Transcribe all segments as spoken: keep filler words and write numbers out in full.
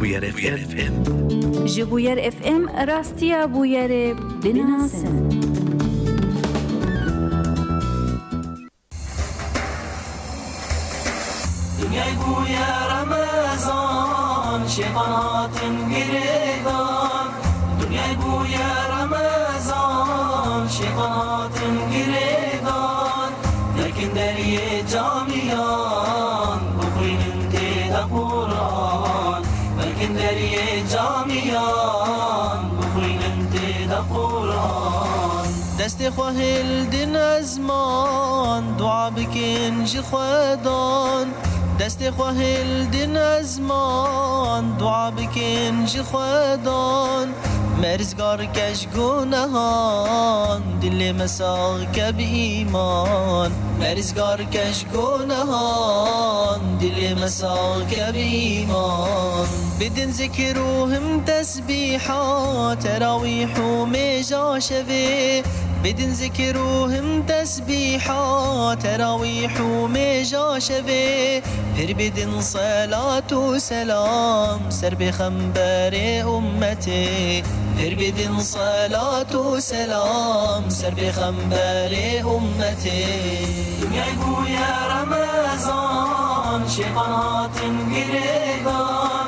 Bûyer F M. Ji Bûyer F M rastiya bûyerê binasin. Dinyay bûye Remezan, şêtan hatin girêdan. Dinyay bûye Remezan, şêtan hatin girêdan. Vekin deriyê camiyan, bixwînin tê de Quran. Vekin deriyê camiyan, bixwînin tê de Quran. Destê xwe hildin ezman, dua bikin ji Xwedan. Destê xwe hildin ezman, dua bikin ji Xwedan. Me rizgar ke ji gunehan, dilê me sax ke bi îman. Me rizgar ke ji gunehan, dilê me sax ke bi îman. Bidin zikir û him tesbîha, terawîh û mêja şevê. Bidin zikir û him tesbîha, terawîh û mêja şevê. Pir bidin selat û selam ser pêxemberê ummetê. Pir bidin selat û selam ser pêxemberê ummetê. Dinyay bûye Remezan, şêtan hatin girêdan.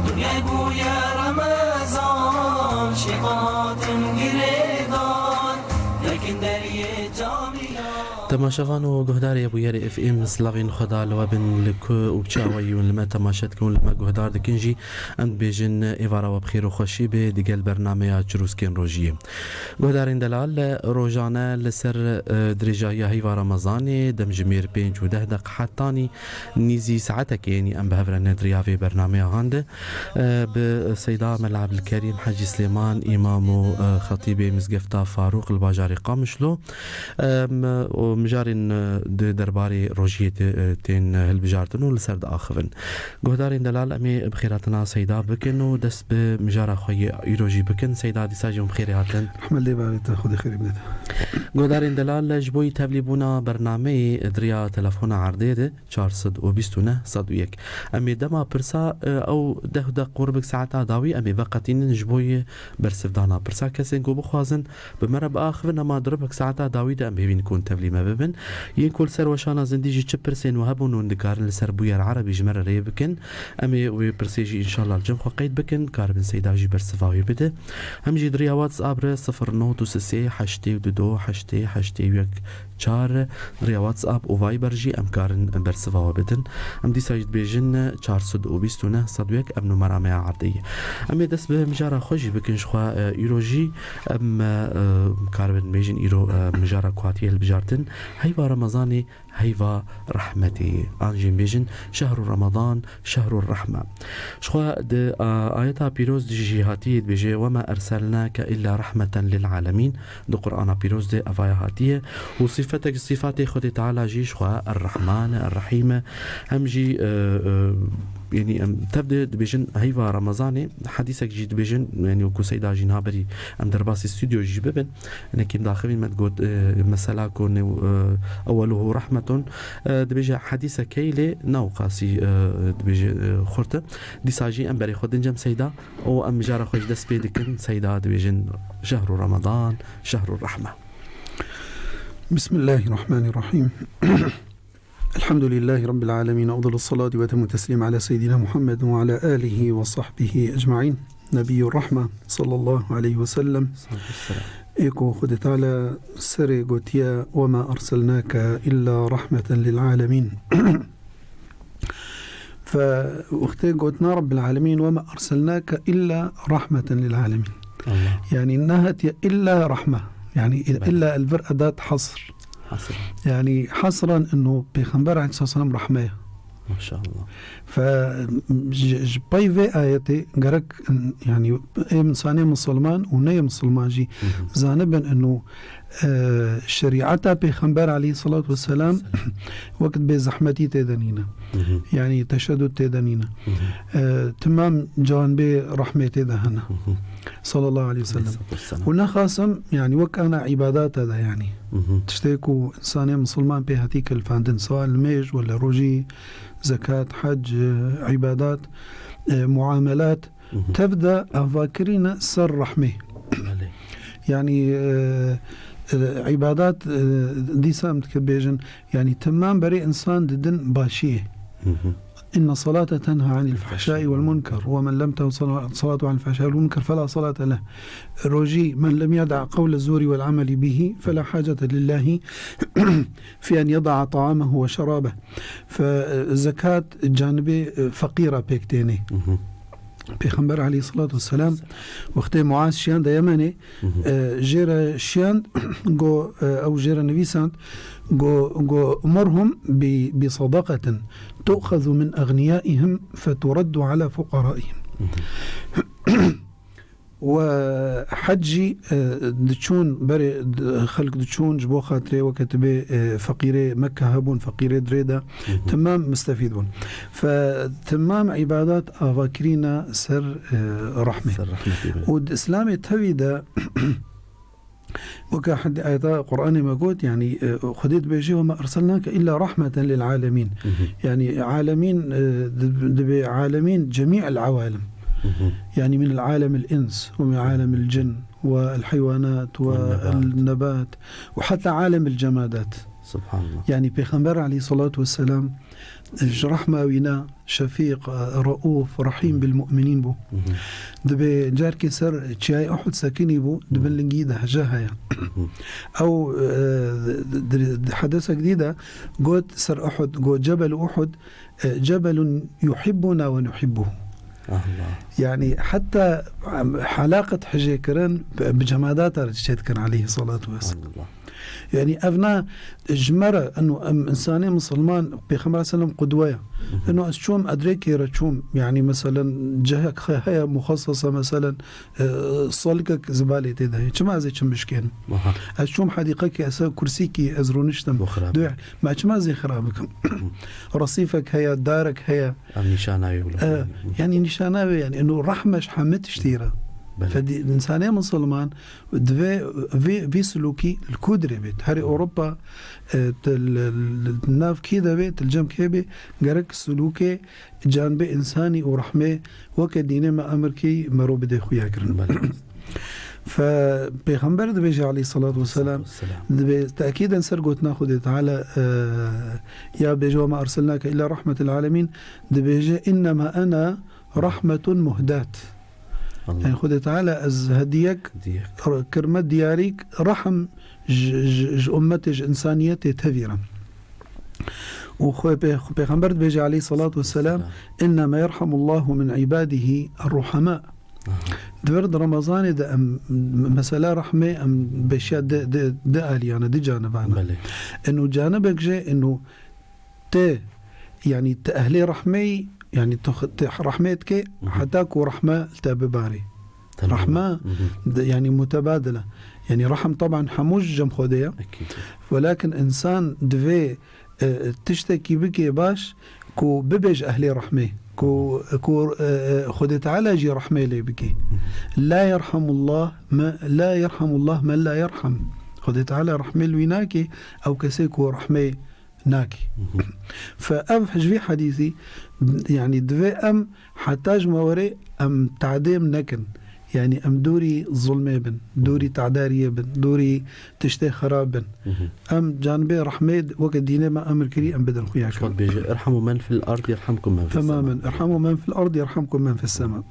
Dinyay bûye Remezan, şêtan hatin girêdan. Vekin deriyê camiyan. Temaşevan û guhdarê Bûyerê F M, silavên Xweda li we bin, li ku û bi çi awayî hûn li me temaşe dikin û li me guhdar dikin jî, em dibêjin êvara we bi xêr û xweşî be digel bernameya Çirûskên Rojiyê. Guhdarên delal, rojane li ser, e, dirêjahiya heyva Remezanê, demjimêr pênc û deh deq hetanî nîzî saetekê, yanî em bi hev re ne di riya vê bernameya han de, e, bi Seyda Mela Ebdilkerîm Hecî Silêman, îmam û, e, xetîbê Mizgefta Farûq li bajarê Qamişlo, em, û mijarên, e, di derbarê rojiyê de, e, tên hilbijartin û li ser diaxivin. Guhdarên delal, em ê bi xêrhatina Seyda bikin û dest bi mijara xwe yê îro jî bikin. Seyda, dîsa jî hûn bi xêrê hatin. Rehmet lê bavê te, Xwedê xêrê bide te. Guhdarên delal, ji bo yî tevlîbûna bernameyê di riya telefona erdê de, çar sed û bîst û neh sed û yek. Em ê dema pirsa, e, ew deh deq qurbik saeta dawî em ê veqetînin ji bo yê bersivdana pirsa. Kesên ku bixwazin bi me re biaxivin, hema di ribik saeta dawî de em hêvîn ku hûn tevlî me bibin. Yên ku li ser weşana zindî jî çi pirsên we hebûn, hûn dikarin li ser Bûyer Erebî ji me re rê bikin. Em ê wê pirsê jî înşallah li cem xwe qeyd bikin, karibin Seyda jî bersiva wê bide. Hem jî di riya WhatsApp re sifir not û sê heştê û du heştê heştê û yek çar, di riya WhatsApp û Viber jî em karin bersiva we bidin. Em dîsa jî dibêjin çar sed û bîst û neh sed û yek, ev numera me ya erdê ye. Em ê dest bi mijara xwe jî bikin ji xwe, e, îro jî em, e, karibin bêjin îro, e, mijara ku hatiye hilbijartin. Heyva Remezanê heyva rehmetê ye. An jî em bêjin şehru Ramadan, şehru rehme. Ji xwe di, a, ayeta pîroz de jî hatiye dibêje, "Wema erselnake illa rahmeten lil alemîn." Di Qur'ana pîroz de evaya hatiye. Û sîfetek ji sîfatê Xwedê Teala jî ji xwe Er-Rehman, Er-Rehîm e. Hem jî, e, e, yanî em tev de dibêjin heyva Remezanê, hedîsek jî dibêjin, yanî wekû Seyda jî niha berî em derbasî stûdyo jî bibin. Nekî em daxivîn me digot, e, mesela ku nêw, e, eweluhu rahmetun, e, dibêje hedîsekey lê ne wqasî, e, dibêje, e, xurt e. Dîsa jî em berê xwe din cem Seyda û em mijara xwe ji dest pê dikin. Seyda dibêjin şehru Ramadan, şehru rahme. Bismillahirrahmanirrahim. Elhamdülillahi Rabbil alemin. Afdalus salati ve etemmu teslim ala seyyidina Muhammedin ve ala alihi ve sahbihi ecmaîn. Nebiyyur Rahme sallallahu aleyhi ve sellem. Ê ku Xwedê Teala serê gotiye, "Ve ma erselnake illa rahmeten lil alemin." Fe wextê gotina Rabbil alemin, "Ve ma erselnake illa rahmeten lil alemin." Allah. Yani nehatiye illa rahme. Yani il-, Belê. illa el vir edat hasr. Hasr. Yani hasran inu Pêxember aleyhisselam rahme ye. Maşallah. Fe ji, ji pey vê ayetê gerek, yani ê insanê misilman û neyê misilman jî Hı hı. zanibin inu, e, şerîeta Pêxember aleyhissalatu vesselam Selam. wekit bê zehmetî tê de nîne. Hı hı. Yani teşeddud tê de nîne. Hı hı. E, timam canbê rahmê tê de hene. Hı hı. Sallallahu aleyhi ve sellem. Aleyhissalatu vesselam. Û nexasim, yani wek ana îbadata de yani. Hı hı. Tiştê ku insanê misilman pê hatî kilfandin, sawa nimêj wala rojî, zekat, hec, îbadat, e, muamelat, Mhm. tev de avakirîne ser rehmê. Belê. Yani, e, e, îbadat, e, dîsa em dike bêjin, yani temam berê insan didin başiyê. Mhm. إن الصلاة تنهى عن الفحشاء والمنكر، ومن لم تكن صلا-، صلاته عن الفحشاء والمنكر فلا صلاة له. Rojî، من لم يدع قول الزور والعمل به فلا حاجة لله في أن يدع طعامه وشرابه. Fe, zekat canibê, e, feqîra pêk tênê. Mhm. Pêxember aleyhissalatu vesselam wextê Muaz şiyand Yemenê, Mhm. e, jê re şiyand, go, e, ew jê re nivîsand, go, go, "مرهم ب-، بصدقة تؤخذ من أغنيائهم فترد على فقرائهم." Mhm. We hec jî, e, diçûn berê, d-, xelk diçûn ji bo xatirê weke tibê, e, feqîrê Mekke hebûn, feqîrê dirê de Mhm. temam mistefîd bûn. Fe temam îbadat avakirîne ser, e, rehmê. Ser rehmetê be. Û di Îslamê tevî de weke hedi ayeta Qur'anê me got, yani, e, Xwedê dibêje, "وما أرسلناك إلا رحمة للعالمين." Mhm. Yani alemîn, e, dib-, dibê alemîn cemî el awalim. Mhm. Yani min el alem el ins ve min alem el cin ve el heywanat ve Ve nebat. el nebat ve hatta alem el cemadat. Subhanallah. Yani Pêxember aleyhissalatu vesselam ji rehma wîna şefîq, reûf, rehîm bil mu'minîn bû. Mhm. Dibê carkê ser çiyayê Uhud sekinî bû, di bin Mhm. lingî de heje heye. Mhm. Ew, e, di, di, di hedesek dî de got ser Uhud, got Cebel Uhud, e, "Cebelun yuhibbuna ve nuhibbuhu." Allah. Yani heta, em, helaqet hejêkirin bi, bi cemadata re çêdikin aleyhissalatu vesselam. Allah. Yani ev na ji me re, eno em insanê misilman, Pêxember sellem qudwe ye. Mhm. Eno ez çûm, edrêkê re çûm, yani meselen cihek he-, heye muxassasa, meselen, e, salikek zibalê tê de heye. Çima ez ê çim bişkênim? Aha. Ez çûm hedîqekê, ez ser kursîkî, ez rûniştim. Bu xirab. Duyê, me çima ez ê xirab bikim? Resîfek heye, darek heye. Em nîşana wê wilo. E, yani nîşana wê, yani eno rehme ji hemî tiştî re. Belê. Fedî, insanê misilman Divê vê, vê silûkî li ku dirê bê? Herê Ewropa, e, tu li, li, li nav kê de bê, tu li cem kê bê, gerek silûkê canibê însanî û rehmê weke dînê me emir kî mero bidê xuya kirin. Belê. Fe Pêxember dibêje aleyhissalatu vesselam, Vesselam. Dibê tekîden ser gotina Xwedê Teala, e, ya bêje, "Ve ma erselnake illa rahmeten lil alemîn", dibêje, "Innema ene rahmetun muhdat." Allah. Yani Xwedê Teala ez hediyek Hediyek. r-, kirme diyarîk rehm ji, ji, ji ummetê, ji insaniyetê tevî re. Û xwe pê-, Pêxember dibêje aleyhissalatu vesselam, Vesselam. "Innema yerhamullahu min ibadihi ruhama." Aha. Di vir di Remezanê de em, mesela rehmê em beşiya di, di, di aliyane, di canibane. Belê. Eno canibek jê eno Tê, yani, tê ehlê rehmeyî, yani, tu, tu rehmê dikê, Mhm. heta ku rehme li te bibarê. Tamam. Rehme, Mhm. de, yani, mutebadil e. Yani, rehm, teban, hemû ji cem Xwedê ye. Ekîd. Welakin insan divê, e, tiştekî bikê baş, ku bibêje ehlê rehmê, ku, ku, e, e, Xwedê Teala jî rehmê lê bikê. Mhm. La yerhamullah me, la yerhamullah men la yerham. Xwedê Teala rehmê li wî nakê, ew kesê ku rehmê nakî. Mhm. Fe ev ji vî hedîsî, yani, divê em heta ji me werê em tadêm nekin. Yani, em dûrî zulmê bin, dûrî tadariyê bin, dûrî tiştê xerab bin. Mhm. Em canibê rehmê weke dînê me emir kirî, em bidin xuya Xwe kirin. Dibêje, "Irhamu men fil ard yerhamkum men fis sema." Temamen. "Irhamu men fil ard yerhamkum men fis sema." Mhm.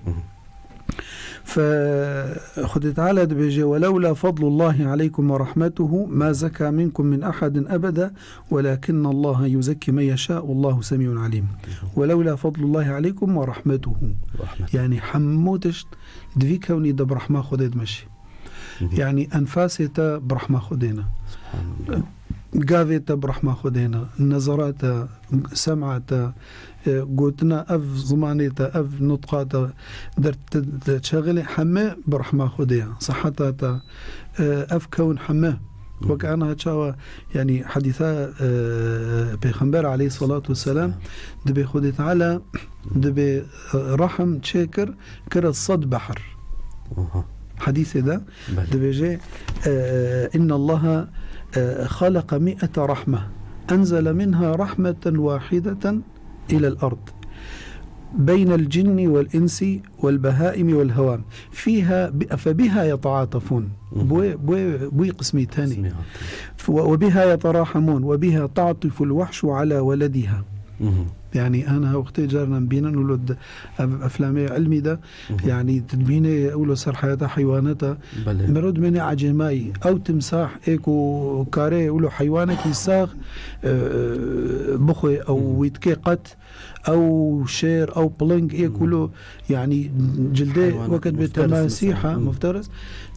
Fe Xwedê Teala dibêje, "Welewla fadlullahi aleykum ve rahmetuhu ma zeka minkum min ahadin ebeda, welakinnallaha yuzekki men yeşâ, wallahu semî'un alîm." Welewla fadlullahi aleykum ve rahmetuhu. Rahmet. Yani hemû tişt di vî kewnî de bi rehma Xwedê dimeşî. Mhm. Yani enfasê te bi rehma Xwedê ne. Subhanallah. Gavê te bi rehma Xwedê ne. Nezara te, sema te, e, gotina ev zimanê te, ev nutqa te, der-, te, te çaxilê heme bi rehma Xwedê ye. Siheta te, e, ev kewn heme. Wek ana çawa, yani, hedîsa, e, Pêxember aleyhissalatu vesselam, dibê Xwedê Teala, dibê, e, rehm çêkir, kire sed behr. Aha. Hedîsê de Belê. Dibêje, e, "Innallaha, e, xalaqa mi'ete rahme, enzele minha rahmeten wahideten ilel ard." بين الجن والإنس والبهائم والهوام فيها ب-، فبها يتعاطفون. Bi wê, bi wê, bi wî qismî tenê. Qismî hatî. F-, وبها يتراحمون وبها تعطف الوحش على ولدها. Mhm. Yani, ana wextê carna bînin û lo d-, ev, eflamê ilmî de, mhm, yani, tu dibînê ewlo ser heyata heywanata, belê, mero dimêne ecêmayî. Ew timsah ê ku kare ewlo heywanekî sax, e, bixwe, ew, mhm, wî dike qet, ew şêr, ew piling ê ku, mhm, lo, yani, cildê heywanat weke dibê mufteris temasiha, mesela. Mhm. Mufteris,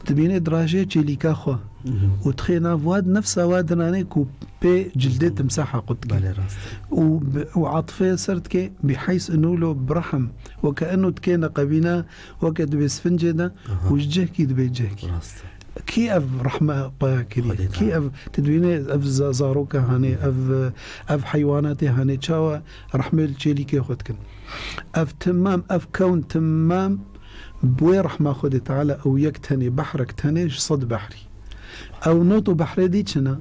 dibînê dirajê çêlîka xwe. Mhm. Û dixê nav wad nefsa wa dinanê ku pê cildê, mhm, timsaha qut dike. Belê, rast e. Û bi, û atifê ser dike, bîheys inu lo birehim. Weke inu dike neqebîna, weke dibê sfincê de, aha, û ji cihkî dibê cihkî. Rast e. Kî ev rehme paya kiriye? Xwedê Kî Teala. Ev, tu dibînê ev za-, zaroka hanê, mhm, ev, ev heywanatê hanê, çawa rehmê li çêlîkê xwe dikin? Ev timam, ev kewn timam bi wê rehma Xwedê Teala ew yek tenê, behrek tenê ji sed behrî. Ew not û behrê dî çi ne?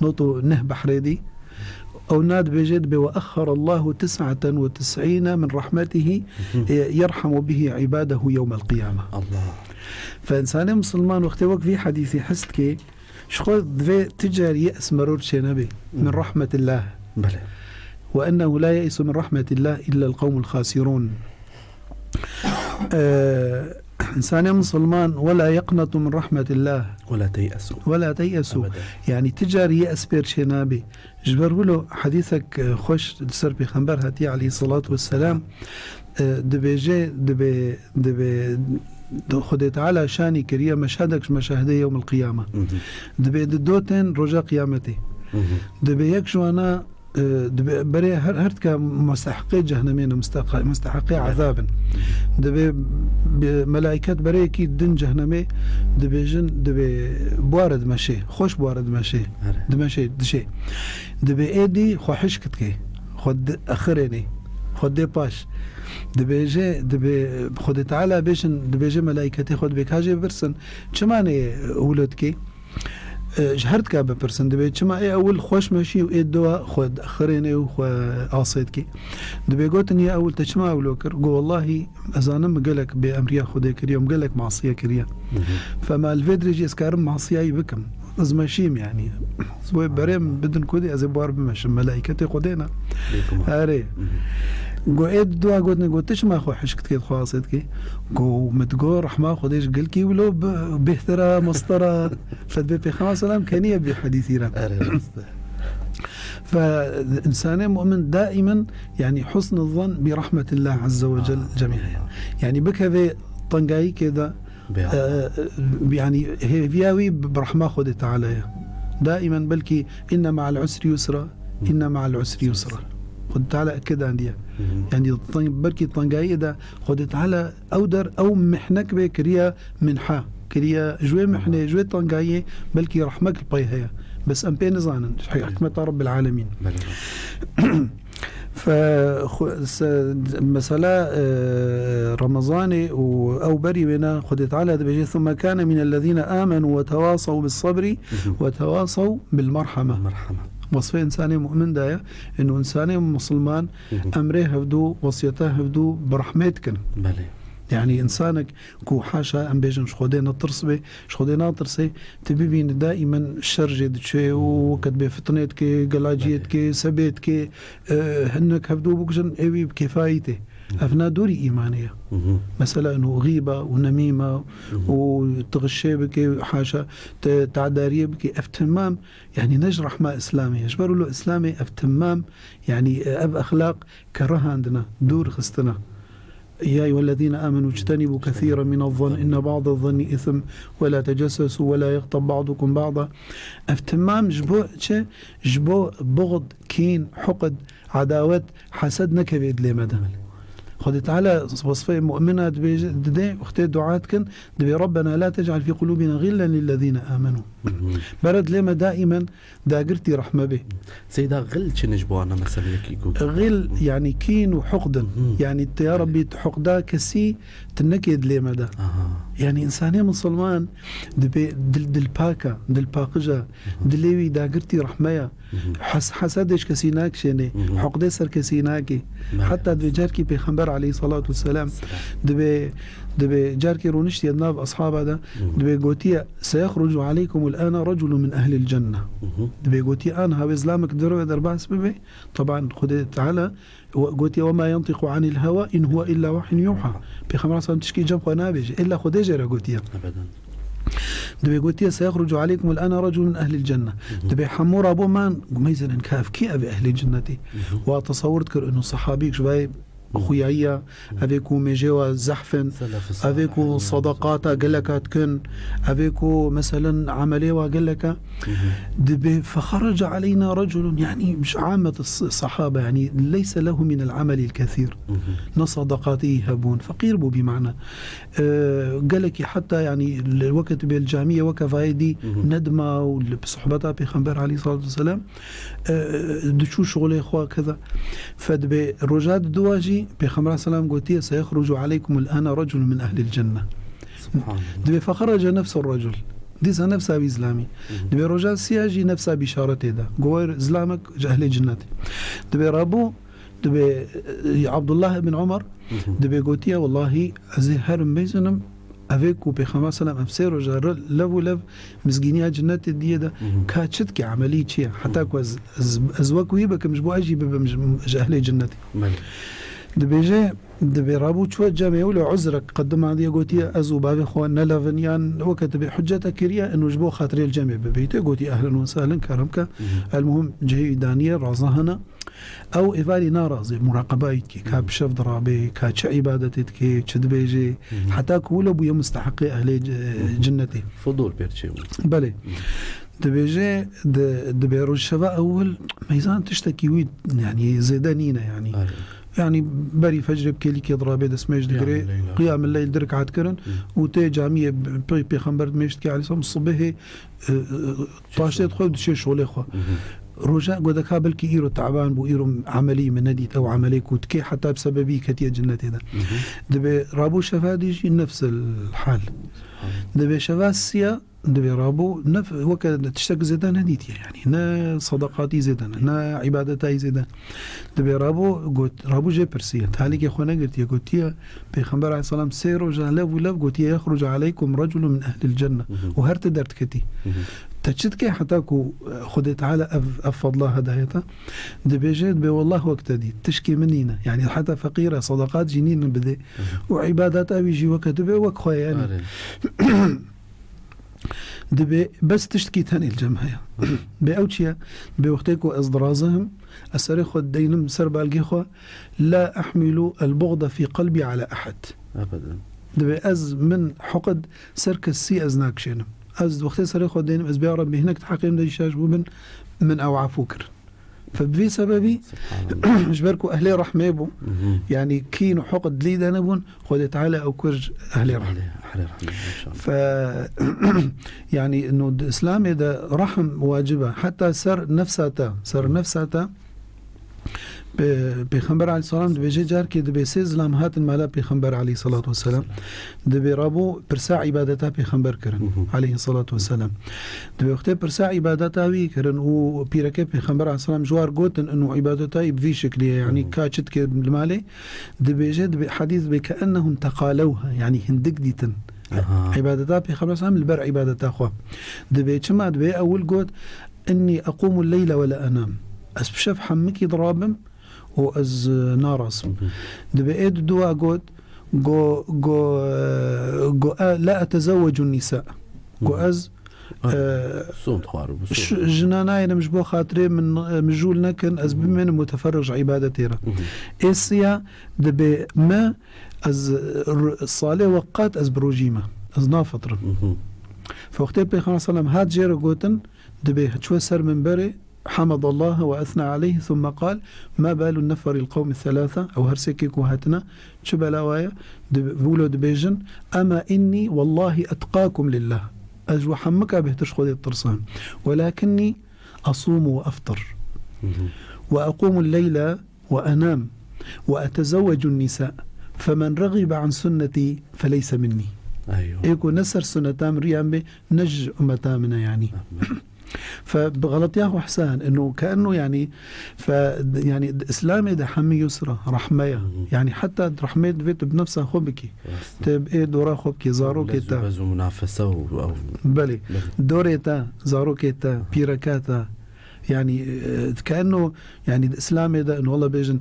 Not û neh behrê dî. Ew na dibêje, dibê, "وأخر الله تسعة وتسعين من رحمته يرحم به عباده يوم القيامة." Allah. Fe însanê misilman wextê wek vî hedîsî his dike, ji xwe divê tu car ye's meror çênebe min, mhm, rahmetillah. Belê. "وأنه لا ييأس من رحمة الله إلا القوم الخاسرون." Ee, însanê misilman, "ولا يقنطوا من رحمة الله." ولا تيأسوا. ولا تيأسوا. Ebeden. Yani, tu car ye's pêr çênabe. Ji ber wilo hedîsek, e, xweş li ser Pêxember hatiye aleyhissalatu vesselam, e, dibêje, dibê, dibê, di Xwedê Teala şanî kiriye meşhedek ji meşahidê yewmil qiyame. Mhm. Dibê di do tên roja qiyametê. Mhm. Dibê yek ji wana, e, dibê berê her, her tika mustehiqê cehennemê ne, mustehiqê, mustehiqê, evet, ezab in. Dibê bi, melaiket bereyekî din cehennemê dibêjin, dibê buare dimeşê, xweş buare dimeşê. Erê. Dimeşê, dişê. Dibê êdî xwe hişk dikê. Xwe di-, exirênê. Xwe dê paş. Dibêje, dibê Xwedê Teala bêjin, dibêje melaîketê xwe dibê ka jê bipirsin, çima nê wilo dikê? E, ji her dika bipirsin, dibê çima ê ewil xweş meşî û ê duwa xwe exirênê û xwe asê dikê? Dibê gotin ya ewil te çima wilo kir? Go wellahî ez zanim min gelek bêemriya Xwedê kiriye û min gelek masiye kiriye. Mhm. Fema li vê dirê jî ez karim masiyayî bikim. Ez meşîm, yanî. Wê berê min bidin Xwedê, ez ê bar bimeşim. Melaîketê Xwedê ne. Bêguman. Erê. Mhm. Go ê dua gotin, go tu çima xwe hişk dikê, xwe asê dikê? Go min digo rehma Xwedê ji gelkî wilo bi-, bêhtir e, mestir e. Fe dibê Pêxember selam keniye bî hedîsî re. Erê, rast e. Fe însanê mu'min daimen, yanî, husn zan bi rahmetillah azze ve cel cemiyen. Yanî bikeve tengayîkê de, Bi e, yanî, hêviya wî bi, bi rehma Xwedê Teala ye. Daimen belkî inne ma'al usri yusra, inne ma'al usri yusra. Xwedê Teala ekidandiye. Hı hı. Yanî, teng-, belkî tengayî de Xwedê Teala ew der, ew mihnek bê kiriye minha, kiriye ji wê mihnê, ji wê tengayiyê belkî rehmek li pey heye. Bes em pê nizanin. Ji hikmeta Rabbil Alemîn. Belê. Fe-, xwe-, se-, mesela, e, Remezanê û ew berî wêne Xwedê Teala dibêje, "Thumme kane minellezîne amenu ve tewasaw bis sabri ve tewasaw bil merhame." Merhame. Wasfê însanê mu'min de ye. Ino însanê misilman, hı hı, emrê hevdû, wasiyeta hevdû bi rehmê dikin. Belê. Yanî însanek ku haşa em bêjin ji Xwedê netirs be, ji Xwedê natirsê, tu bibînî daimen şer jê diçe û weke dibê fitnê dike, gelaciyê dike, sebê dike, e, hinek hevdû bikujin, ê wî bi kêfayî tê. Ev ne dûrî îmanê ye. Hı hı. Mesela ino xîba û nemîma û tixişê bike, haşa, te-, te'dariyê bike, ev temam, yanî ne ji rehma Îslamê ye. Ji ber wilo Îslamê ev temam, yanî, e, ev exlaq kerihandine, dûr xistine. Ya eyyuhellezîne âmenû ictenibû kesîren minez-zann inne ba'dez-zanni îsm ve la tecessesû ve la yextab ba'dukum ba'da. Ev temam ji bo çi? Ji bo buxd, kîn, huqd, edawet, hesed nekeve dilê me de. Xwedê Teala wesfê mu'mina dibêje, dide, wextê dua dikin, dibê, "Rabbena la tec'al fî qulûbina xillen lillezîne âmenû." Bere dilê me daîmen dagirtî rehme bê. Seyda, xil çi ne ji bo ana meseleyekî ku? Xil, yanî kîn û huqd in. Hı. Yanî, te ya Rebbî, tu huqda kesî, tu nekê dilê me de. Aha. Yanî, însanê misilman dibê dil, dil pak e, dil paqij e, Hı hı. dilê wî dagirtî rehme ye. Hı hı. Hes-, hesedê ji kesî nakişênê, Hı hı. huqdê ser kesî nakê. Belê. Heta dibê carkî Pêxember aleyhissalatu vesselam Selam. dibê, dibê carkê rûniştiye di nav eshaba de, Hı hı. dibê gotiye, "Seyexrucu aleykumul ana reculun min ehlil cenne." Hı hı. Dibê gotiye, "Aniha wê zilamek di derve derbas bibe." Teban Xwedê Teala we-, gotiye, "Wema yantiqu anil hewa in huwa illa wahyun yuha." Pêxember aleyhisselam tişkî cem xwe nabêje. Illa Xwedê jê re gotiye. Ebeden. Dibê gotiye, "Seyexrucu aleykumul ana reculun min ehlil cenne." Hı hı. Dibê hemû rabû man, gumeyzinin ka ev kî, ev ehlê cinnetê. Hı hı. Wa tesewir dikir inu sahabîk ji vayê Hı. xuyayiya, Hı. evê ku mêjê wa zehf in, Selef-i evê salih ku yani. sadaqata geleka dikin, evê ku meselen emelê wa geleka. Hı hı. Dibê fexerece aleyna reculun, yani ji amet s-, sahabe, yani leyse lehu minel amelil kethîr. Hı hı. Ne sadaqatî hebûn, feqîr bû bî mana. Ee, gelekî heta, yani, li, weke tu bê li camiyê weke vayê dî Hı hı. nedima û li sohbeta Pêxember aleyhissalatu vesselam, ee, diçû şolê xwe keda. Fedibê roja di dua jî Pêxember selam gotiye, "Seyexrucu aleykumul ana reculun min ehlil cenne." Subhanallah. Dibê fexerece nefsu recul. Dîsa nefsa wî zilamî. Hı hı. Dibê roja siya jî nefsa bîşaretê de. Gower zilamek ji ehlê cinnetê. Dibê rabû Dibê, e, Abdullah ibn Umar Hı hı. dibê gotiye, "Wellahî, ez ê herim bêzinim, evê ku Pêxember selam ev sê roja re lev û lev mizgîniya cinnetê diye de Hı hı. ka çi dike, emelî çi ye? Heta Hı. ku ez, ez, ez wek wî bikim, ji bo ez jî bibim ji, ji ehlê cinnetê." Belê. Dibêje, dibê rabû çûye cemê û li uzrek qedima diye gotiye, "Ez û bavê xwe ne lev in," yan weke dibê hucete kiriye, inu ji bo xatirê li cemê bibîte, gotiye, "Ehlen we sehlen, kerem ke." Hı hı. El muhim cihê wî daniye, raza hene. Ew êvarî narazê, muraqebayî dike, ka Hı. bi şev dirabe, ka çi îbadetê dike, çi dibêje, Hı hı. heta ku wilo bûye musteheqê ehlê c-, Hı hı. cinnetê. Fudul pêr çêbû. Belê. Hı. Dibêje, di, dibê rojşeva ewil, meyzan tiştekî wî, yanî zêde nîne, yanî. Aynen. Yanî berî fecrê bi kêlîkê dirabe, destmêj digire, Qiyamul leyl. Qiyamul leyl di rekat kirin Hı. û tê camiyê bi, pê-, pêxember dimêj dike, aleyhisselam, sibihê, e, e, paştê dixwe û diçê şolê xwe. Hı hı. Roja godeka belkî îro teban bû, îro emelî min nedît, ew emelê ku dikê heta bi sebebî ketiye cinnetê de. Hı hı. Dibê rabû şeva dî jî nefs el hal. Subhanallah. Dibê şeva siya, dibê rabû nef-, weke tiştek zêde nedîtiye, yanî ne sadaqatî zêde ne, ne îbadetayî zêde. Dibê rabû got, rabû jê pirsiye, talîkê xwe negirtiye, gotiye, Pêxember aleyhisselam sê roja lev û lev gotiye, "Yexrucu aleykum reculun min ehlil cenne." Hı hı. Û her ti derdiketî. Hı hı. Te çi dike heta ku, e, Xwedê Teala ev, ev fadla hedayeta? Dibêje, dibê, "Wallah wek te dît. Tişkê min nîne." Yani heta feqîr e, sadaqat jî nîne bidê. Hı hı. Û îbadeta wî jî weke tu bê, wek xwe ye, yani. Are. Dibê bes tiştkî tenê li cem heye. Hı. Bê ew çi ye? Bê wextê ku ez dirazim, ez serê xwe dideynim ser balgê xwe, "La ehmilu el buxda fî qelbî ala ehad." Ebeden. Dibê ez min huqid ser kesî ez nakişênim. Ez wextê serê xwe dênim, ez bê ya Rebbî hinek di heqê min de îşaş bûbin, min ew afû kir. Fe bi vî sebebî, Subhanallah. Ji ber ku ehlê rehmê bû, Mhm. yanî kîn û huqid dilî de nebûn, Xwedê Teala ew kir ehlê rehmê. Ehlê, ehlê rehmê, maşallah. Fe, yanî, no, di Îslamê de rehm wacib e. Heta ser nefsa te, ser Mhm. nefsa te, Pê-, Pêxember aleyhisselam dibêje, carkê dibê sê zilam hatin mala Pêxember aleyhisselatu vesselam. Dibê rabû pirsa îbadeta Pêxember kirin, Hı hı. aleyhisselatu vesselam. Dibê wextê pirsa îbadeta wî kirin û pîreke Pêxember aleyhisselam ji war gotin, inu îbadeta wî bi vî şeklî ye, yanî Hı hı. ka çi dike li malê, dibêje, dibê, hadîs dibê, "Keennehum teqalewha", yanî hindik dîtin. Aha. Îbadeta Pêxember aleyhisselam li ber îbadeta xwe. Dibê çima? Dibê ewil got, "Innî eqûmu leyle ve la enam." Ez bi şev hemikî dirabim û ez, e, narazim. Hı hı. Dibê ê di dua got, go, go, e, go, e, "La etezewwecu nîsa." Go Hı hı. ez, Ay, e, sond xwar bû, ş-, sond. jina nayênim ji bo xatirê min, e, mijûl nekin, ez Hı hı. bimênim muteferrig ji îbadetê re. Hı hı. Ê siya dibê me, ez, e, r-, salê we qat ez bi rojî me. Ez nafitim. Hı hı. Fe wextê Pêxember sellem hat jê re gotin, dibê çû ser minberê, حمد الله وأثنى عليه ثم قال: ما بال النفر القوم الثلاثة؟ Ew her sê kê ku hatine, çi bela wa ye? Di, wilo dibêjin: أما إني والله أتقاكم لله. Ez ji we hemika bêhtir ji Xwedê ditirsim. ولكني أصوم وأفطر. وأقوم الليل وأنام وأتزوج النساء، فمن رغب عن سنتي فليس مني. Eywa. Ê ku ne ser sunneta min riya min bê, ne ji ummeta min e, yanî. Fe bi xeletiya xwe hisa, eno ke eno, yanî, fe, yanî, di Îslamê de hemî yusra, rehme ye. Hı hı. Yanî, heta rehmê divê tu bi nefsa xwe bikî. Rast. Tu bi ê dora xwe bikî, zarokê te. Lez û munafese û ew. Belê. Belê. Dorê te, zarokê te, pîreka te. Yanî, e, ke eno, yanî, di Îslamê de, eno, wela bêjin,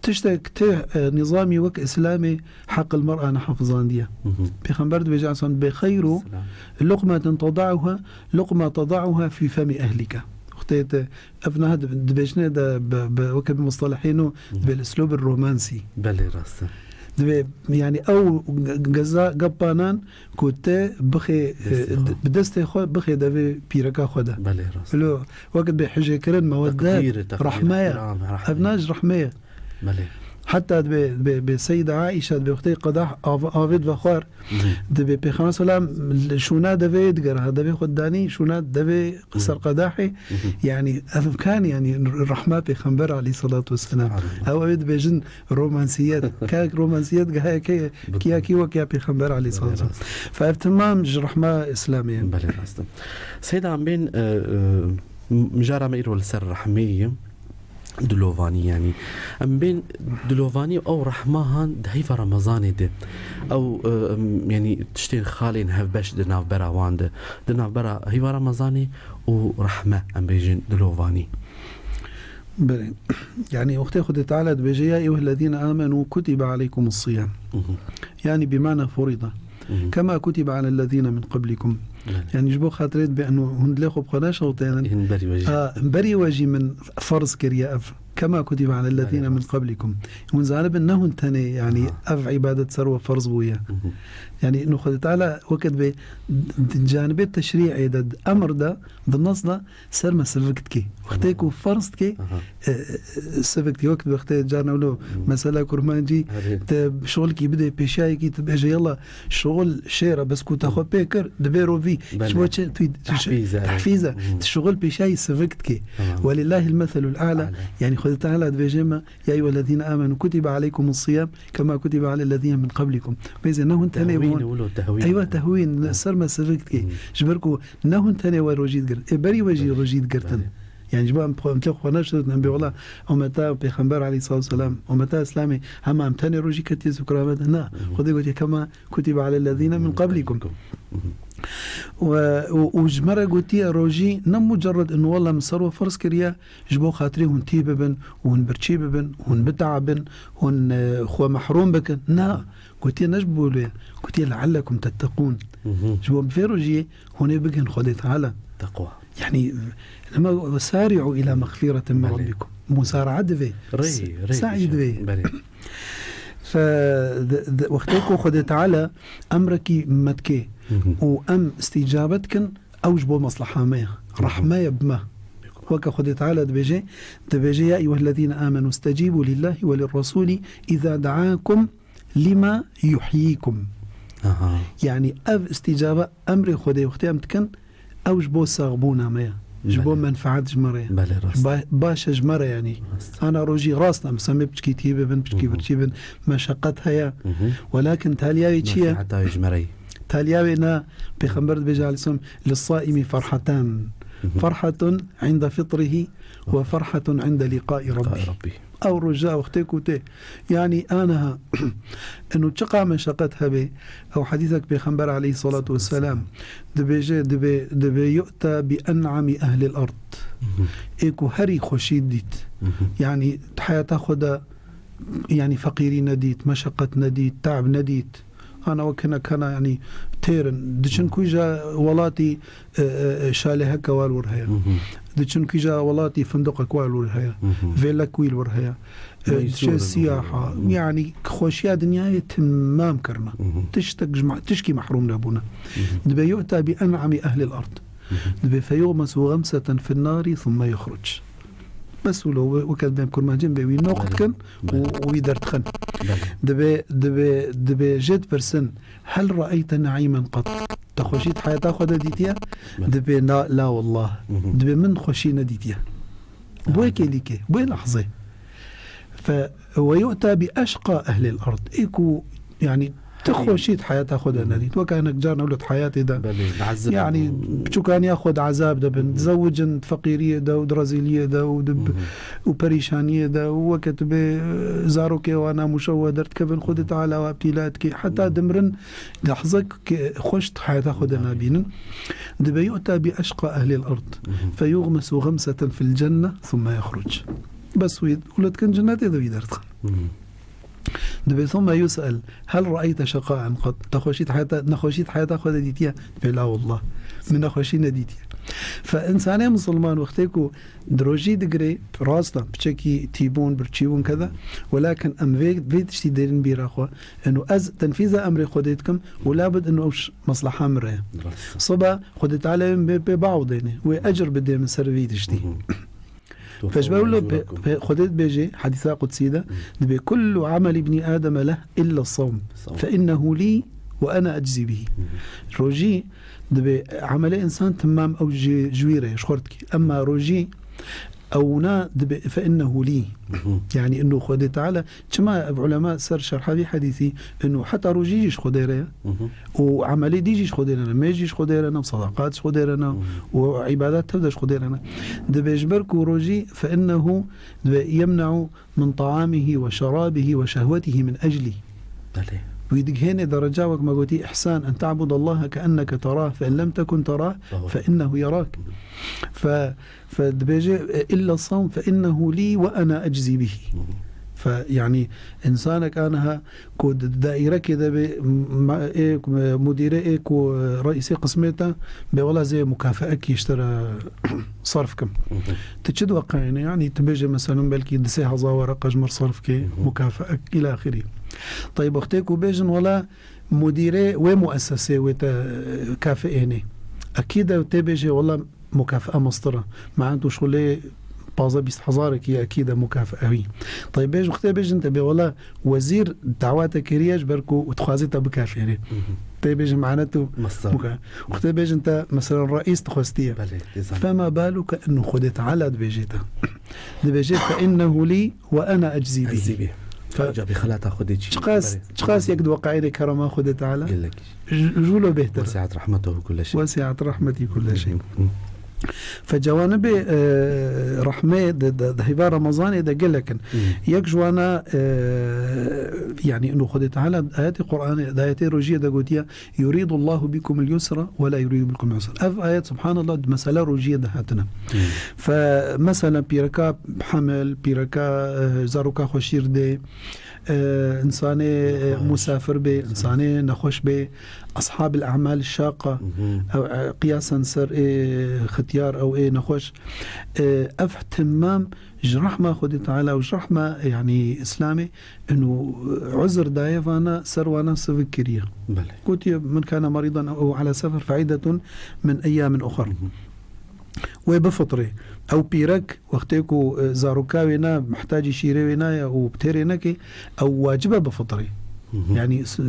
tiştek tê, e, nîzamî wek Îslamê heq el mer'a nehafizandiye. Hı hı. Pêxember dibêje, Esan, bê xeyr û Selam. لقمة تضعها، لقمة تضعها في فم أهلك. Wextê te ev niha dib-, dibêjine de bi, bi, weke bi mustalehê nû, Hı. dibê li uslûb romansî. Belê, rast e. Dibê, yanî, ew ge-, geza gepanan ku te bixê, Destê e, xwe. bi destê xwe bixê devê pîreka xwe de. Belê, rast. Lo, weke dibê hijêkirin, mewedde, Teqdîr, teqdîr, rehme ye. ihtiram, rehme. Ev niha ji rehme ye. Belê. Heta dibê, dibê, dibê Seyda Aîşe dibê wextê qedah av-, avê divexwar, Hı hı. dibê Pêxember selam şûna devê digera, devê xwe didanî, şûna devê Hı. ser qedahê. Hı hı. Yanî ev imkan, yanî rehma Pêxember aleyhissalatu vesselam. Subhanallah. Ew, ew dibêjin romansiyet. Kak romansiyet gehaya kê, Bildim. kiya kî wek ya Pêxember aleyhissalatu Belê, vesselam. rast. Fe ev temam ji rehma Îslamê ye. Belê, rast e. Seyda, em bên, e, e, m-, mijara me îro li ser rehmê ye. Dilovanî, yanî. Em bên dilovanî ew rehma han di heyva Remezanê de. Ew, e, em, yanî tiştên xalên hevbeş di navbera wan de. Di navbera heyva Remezanê û rehme, em bêjin dilovanî. Belê. Yanî wextê Xwedê Teala dibêje, "Ya eyyuhellezîne âmenû kutibe aleykumus siyam." Hı hı. Yanî bi mana furida. Hı hı. "Kema kutibe alellezîne min qablikum." Belê. Yanî ji bo xatirê dibê eno hûn dilê xwe bi xwe neşewtênin. Hûn berî we jî. Ha, berî we jî min ferz kiriye ev. "Kema kutibe alellezîne Belê, min rast. qablikum." Hûn zanibin ne hûn tenê, yanî Ha. ev îbadet ser we ferz bûye. Hı hı. Yanî eno Xwedê Teala weke dibê di canibê teşrî'ê de, di emir de, di nas de ser me sivik dikê. Wextê Aha. ku ferz dikê, Aha. e, e, sivik dikê. Wek wextê carna wilo Hmm. mesela kurmancî, Erê. te şixulkî bidê pêşiyayekî, tu bêje, "Yala, şixul şêr e, bes ku te xwe pê kir, dibê rovî." Belê. Ji bo çi? Tu, tu, Tehfîz e, erê. tehfîz e. Hmm. Tu şixul pêşiyayî sivik dikê. Tamam. Welillahil meselul a'la. A'la. Yanî Xwedê Teala dibêje me, "Ya eyyuhellezîne âmenû kutibe aleykumus siyam kema kutibe alellezîne min qablikum." Bêze ne hûn tenê Tehwîn bûn. wilo, tehwîn. Eywa, tehwîn, Evet. ser me sivik dikê. Hmm. Ji ber ku ne hûn tenê we rojî digirin. Ê berî we jî Belê. rojî digirtin. Belê. Yani ji bo em xwe, em tê xwe neşirtin, em bê wela ummeta Pêxember aleyhissalatu vesselam, ummeta Îslamê, hema em tenê rojî ketiye zikra me de. Na, Hı hı. Xwedê gotiye, "Kema kutibe alellezîne min qablikum." Hı hı. Û, û, û ji me re gotiye rojî ne mucerred in wela min ser we ferz kiriye, ji bo xatirê hûn tî bibin, hûn birçî bibin, hûn biteabin, hûn, e, xwe mehrûm bikin. Na, gotiye ne ji bo wê, gotiye, "Leallekum tettekûn." Hı hı. Ji bo bi vê rojiyê hûn ê bigihên Xwedê Teala. Teqwa. Yani, lema وسارعوا إلى مغفرة من Belê. ربكم. Musara'a divê. Rê, S-, rê sa'i dişe. divê. Belê. Fe, de, de, wextê ku Xwedê Teala emrekî me dike Hı hı. û em îstîcabe dikin, ew ji bo mesleha me ye. Hı hı. Rehme ye bi me. Weke Xwedê Teala dibêje, dibêje, "Ya eyyuhellezîne âmenû istecîbû lillâhi we lirresûlî izâ de'âkum lima yuhyîkum." Aha. Yani ev îstîcabe emrê Xwedê wextê em dikin, ew ji bo saxbûna me ye. Ji bo Belê. menfaet ji me re ye. Belê, rast. Ba-, baş e ji me re, yani. Rast. Ana rojî rast e, em semê piçkî tî bibin, piçkî Hı hı. birçî bin, meşeqet heye. Hı hı. Welakin taliya wê çi ye? Menfaeta wê ji me re ye. Taliya wê ne, Pêxember dibêje aleyhisselam, "Lis-saimi ferhatan. Hı hı. Ferhatun inde fitrihi ve ferhatun inde liqai Liqai rabbih." Rabbih. Ew roja wextê ku tê, yani aniha, eno çiqa meşeqet hebe, ew hedîsek Pêxember aleyhissalatu vesselam dibêje, dibê, dibê yu'ta bi en'ami ehlil ard. Hı hı. Ê ku herî xweşî dît. Hı hı. Yani di heyata xwe de, yani feqîrî nedît, meşeqet nedît, te'b nedît. Ana wek hinek hene, yani têr in. Diçin Hı. kuja welatî, e, e, e, şaleheke wal wir heye. Hı hı. Diçin kuja welatî findiqek wal wir heye. Hı hı. Vêlek wîl wir heye. E, Meysûr diçe in. siyaha. Hı. Yani xweşiya dinyayê timam kirine. Hı hı. Tiştek ji ma-, tişkî mehrûm nebûne. Hı hı. Dibe yu'ta bi en'ami ehlil ard. Dibê feyuğmesu gamseten fin nari thumme yuxruc. Bes wilo we, weke dibên kurmancên bê wî noq Belê. dikin û, Belê. û wî derdixin. Belê. Dibê, dibê, dibê jê dipirsin, "Hel re'eyte ne'îmen qat?" Te xweşî di heyata xwe de dîtiye? Belê. Dibê, "Na, la wallah." Hı hı. Dibê, "Min xweşî nedîtiye." Bo Aha. yekê lîkê, bo yê lehzê. Fe, "Ve yu'ta bi eşqa ehlil ard." Ê ku, yani, tu Hey. xweşî di heyata xwe de Hı hı. nedît. Weke hinek caran ewlet heyatê de. Belê, diezibin. Yani, Hı. piçûkaniya xwe di ezab de bin. Hı. Dizewicin di feqîriyê de û di rezîliyê de û di Hı hı. û perîşaniyê de û weke tu bê, e, zarokê wana mûşewe derdikevin, Xwedê Teala we îbtîla dike. Heta Hı. dimirin lehzek xweş di heyata xwe de Hı. nabînin. Dibê yu'ta bi eşqa ehlil ard. Hı hı. Fe yuğmesu gamseten fil cenne thumme yexruc. Bes wî, wilo dikin cennetê de wî derdixin. Hı hı. Dibê, "Thumme yus'el, hel re'eyte şeqaen qat?" Te xweşî di heyata, nexweşî di heyata xwe de dîtiye? Dibê, "La wallah, min nexweşî nedîtiye." Fe, însanê misilman wextê ku di rojî digirê, rast e, piçekî tîbûn, birçîbûn kede, welakin em vê, vê tiştî dêrin bîra xwe. Eno ez tenfîza emrê Xwedê dikim û labid eno ew ş-, mesleha min re ye. Rast. Siba Xwedê Teala wê min bê, bê biewdêne, wê ecr bidê min ser vî tiştî. Hı hı. Fe ji ber wilo pe-, pe-, Xwedê dibêje, hedîsa qudsî de, Hı. dibê, "Kullu ameli ibni Ademe leh illa sawm. Sawm. Fe innehu lî ve ene eczî bihî." Hı hı. Rojî dibê emelê însan temam ew ji, ji wî re ye, ji xwe re dikî. Emma rojî ewna dibê, "Fe innehu lî." Hı hı. Yani eno Xwedê Teala, çima ev ulema ser şerha vî hedîsî, eno heta rojî jî ji Xwedê re ye. Hı hı. Û emelê dî jî ji Xwedê re ne, mêj jî ji Xwedê re ne, sadakat ji Xwedê re ne, Hı hı. û îbadet tev de ji Xwedê re ne. Dibê ji ber ku rojî, "Fe innehu", dibê, "yemne'u min ta'amihi ve şerabihî ve şehwetihî min eclî." Belê. Wî digihênê dereca, wek me gotî, ihsan, "En ta'budallaha ke enneke terah, fe in lem tekun terah, Aha. fe innehu yerak." Fe, fe dibêje, "Illa sawm fe innehu lî ve ena eczî bihî." Hı hı. Fe, yani, însanek aniha ku di daîrekê de bê, ma-, ê, mudîrê ê ku, e, reîsê qismê te bê, "Wela zê mukafeekî ji te re sarf kim." Hı hı. Tu çi diweqayîne? Yani tu bêje meselin belkî du sê hezar wereqe ji mir sarf kê, Hı hı. mukafeek îla axirî. Tayîb wextê ku bêjin, "Wela mudîrê wê muessesê wê te, e, kafiênê." Ekîd e tê bêjê, "Wela mukafea mestir e." Me'en tu şixulê pazdeh bîst hezarekî ye, ekîd e mukafea wî. Tayîb bêj, wextê bêjin te bê, "Wela wezîr dawa te kiriye ji ber ku dixwaze te bikafêrê." Hı hı. Tê bêjin me'ne tu Mestir. muka-, wextê bêjin te, meselan, reîs dixwestiye. Belê, dêzan. Fema baluke eno Xwedê Teala dibêje te. Dibêje, "Fe innehu lî ve ena eczî bî." Eczî bî. Fe- Aca bi xelata Xwedê çi? Çiqas, Belê. çiqas yek diweqayîne kerema Xwedê Teala. Gelek. J-, jûlo bêhtir. Wesi'et rahmetuhu kulle şey. Wesi'et rahmetî kulle şey. Hı. Fe cewanibê, e, rehmê de, de, de heyva Remezanê de gelek in. Hı. Yek ji wana, e, yani ino Xwedê Teala ayetê Qur'anê, ayetê rojiyê de gotiye, "Yuridullahu bikumul yusra ve la yuridu bikumul usra." Ev ayet, subhanallah, di mesela rojiyê de hatine. Hı. Fe, mesela pîreka hemil, pîreka, e, zaroka xwe şîr dê, e, însanê, e, Nexweş. musafir bê, Nexweş. însanê nexweş bê, ashabil a'mal şaqa, Hı hı. ew, e, qiyasen ser ê xitiyar ew ê nexweş. E, ev temam ji rehma Xwedê Teala û ji rehma, yani, Îslamê, ino, e, uzr daye vana, ser wana sivik kiriye. Belê. Gotiye, "Men kana maridan ew ala sefer fe iddatun min eyyamin ukhar." Hı hı. Wê bifitrê. Ew pîrek, wextê ku, e, zaroka wê ne, mihtacî şîrê wê ne ye û bi têrê neke, ew wacib e bifitrê. Hı hı. Yani, s-,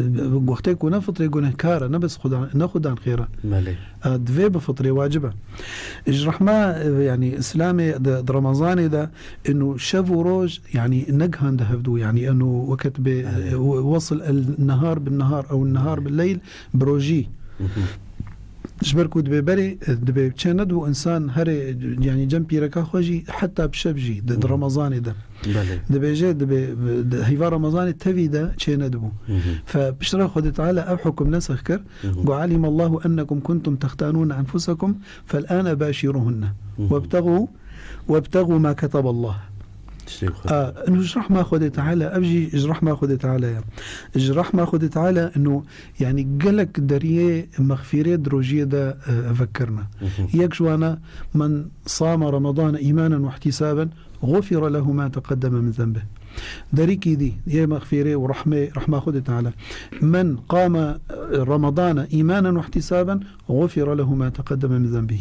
wextê ku nefitrê, gunehkar e, ne bes Xudan, ne Xudan xêr e. Belê. E, divê bifitrê, wacib e. Ji rehma, e, yani, Îslamê de, di Remezanê de, ino şev û roj, yani, negihande hevdû, yani, ino weket bê, Belê. e, we-, wesil el nehar bin nehar, ew nehar bin leyl, bi rojî. Hı hı. Ji ber ku dibê berê, dibê çê nedibû însan herê, yani cem pîreka xwe jî, heta bi şev jî, di, di Hı. Remezanê de. Belê. Dibêje, dibê, di heyva Remezanê tevî de çê nedibû. Hı hı. Fe piştre Xwedê Teala ev hukum nesix kir. Hı hı. Got, "Alimallahu ennekum kuntum tehtanûne enfusekum, fel ane başiruhunne. Hı hı. Webtegu, webtegu ma keteballah." Tiştê xwe. A, inu ji rehma Xwedê Teala, ev jî ji rehma Xwedê Teala ye. Ji rehma Xwedê Teala inu, yani gelek deriyê mexfîrê di rojiyê de, e, vekirine. Hı hı. Yek ji wana, "Men sama Ramadane îmanen we ihtisaben, gufira lehu ma teqeddeme min zenbih." Derîkî dî yê mexfîrê û rehmê, rehma Xwedê Teala. "Men qama, e, Ramadane îmanen we ihtisaben, gufira lehu ma teqeddeme min zenbih."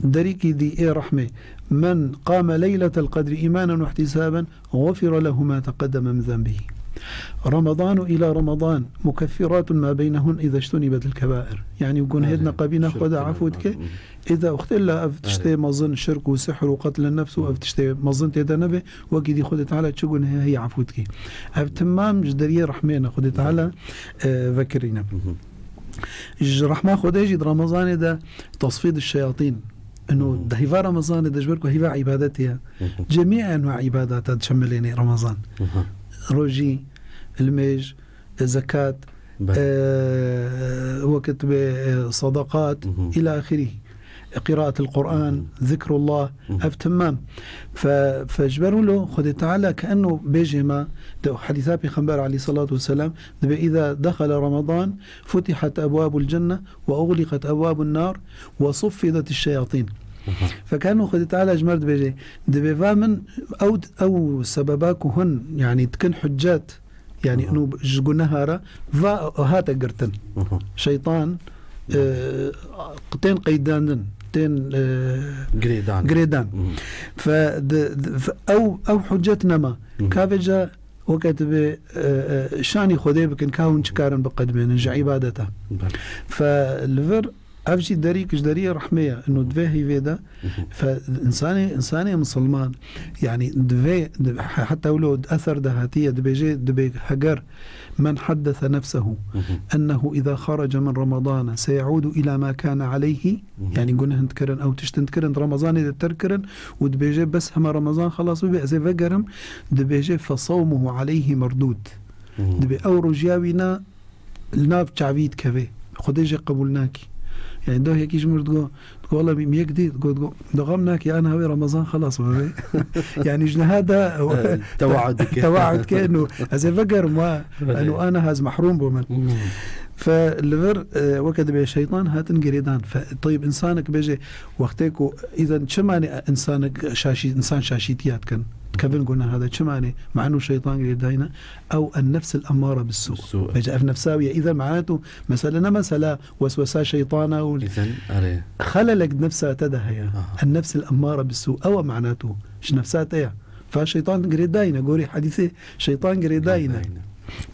Derîkî dî ê rehmê. Men qame leyletel qedri îmanen we ihtisaben, gufira lehu ma teqedeme min zenbihî. Ramadan û îla Ramadan mukeffiratun ma beynehun îze iştunibetil kebair. Yanî gunhêd Erê, neqebîna şirk xwe de û efû dike. Hı. Îza wextê la ev tiştê Erê. mezin, şirk û sihr û qetlin nefs û Hı. ev tiştê mezin tê de nebe, wekî dî Xwedê Teala çi gunhê heye efû dike. Ev timam ji deriyê rehmê ne Xwedê Teala, e, vekirîne. Hı hı. Ji rehma Xwedê jî di Remezanê de tasfî di şeyatîn. Ino Hı hı. di hîva Remezanê de ji ber ku hîva îbadetê ye. Hı hı. Cemî enwa îbadata diçemilênê Remezan. Hı hı. Rojî, ilmêj, zekat, Belê. e, wekit be, e, sadaqat, Hı hı. ila axirî. Qiraatil Quran, Hı hı. zikrullah, Hı hı. ev timam. Fe, fe ji ber wilo Xwedê Teala ke enno bêjê me, di hedîsa Pêxember aleyhissalatu vesselam, dibe, "Îza dexele Ramadan, futihat ebwabul cenne, ve uxliqet ebwabun nar, ve suffidet şeyatîn." Aha. Fekeno Xwedê Teala ji me re dibêje, dibê va min ew, ew sebeba ku hûn, yanî dikin huccet, yanî Aha. ino ji guneha re, va hate girtin. Aha. Şeytan, e, tên qeydandin, tên, e, Girêdan. girêdan. Mhm. Fe, di, di, fe, ew, ew huccet nema. Mhm. Ka vêca Weke tu bê, e, e, şanî Xwedê bikin, ka hûn çi karin biqedmênin ji îbadeta. Belê. Fe li vir, ev jî derî, ji deriyê rehmê ye. Ino di vê heyvê de, Mhm. fe insanê, insanê misilman, yanî di vê, di, he-, heta wilo di eser de hatiye, dibêje, dibê heger men haddese nefsehu Mhm. ennehu îza xarace min Ramadana seyeûdu îla ma kâne aleyhî, Mhm. yanî gunehên dikirin, ew tiştin dikirin, di Remezanê de terk kirin û dibêje, bes hema Remezan xelas bibe, ez ê vegerim, dibêje, fesawmuhu aleyhî merdûd. Mhm. Dibê ew rojiya wî ne li nav çavî dikeve. Xwedê jê qebûl nakî. Yanî doh yekî ji min re digo, digo, wela min yek dî, digo, digo, dixam nakî, ana wê Remezan xelas bibe. Yanî ji niha de Eh, tewaud dike. tewaud dike, eno, ez ê vegerim wa, Belê. eno, ana ez mehrûm bûme. Mhm. Fe li vir, e, weke dibê şeytan hatin girêdan. Fe, teyb, insanek bêje, wextê ku îzen çi mane insanek şaşî-, insan şaşîtiya dikin, dikevin guneha de, çi mane? Manu şeytan girêdayne, ew en nefsil emmare bis sû. Bis sû. Bêje ev nefsa wî ye. Îzen manatu, mesele ne mesela weswesa şeytana û Îzen, erê. xelelek di nefsa te de heye. Aha. En nefsil emmare bis sû. Ew e manatu. Ji nefsa te ye. Fa şeytan girêdayne, gorî hedîsê şeytan girêdayne. Girêdayne.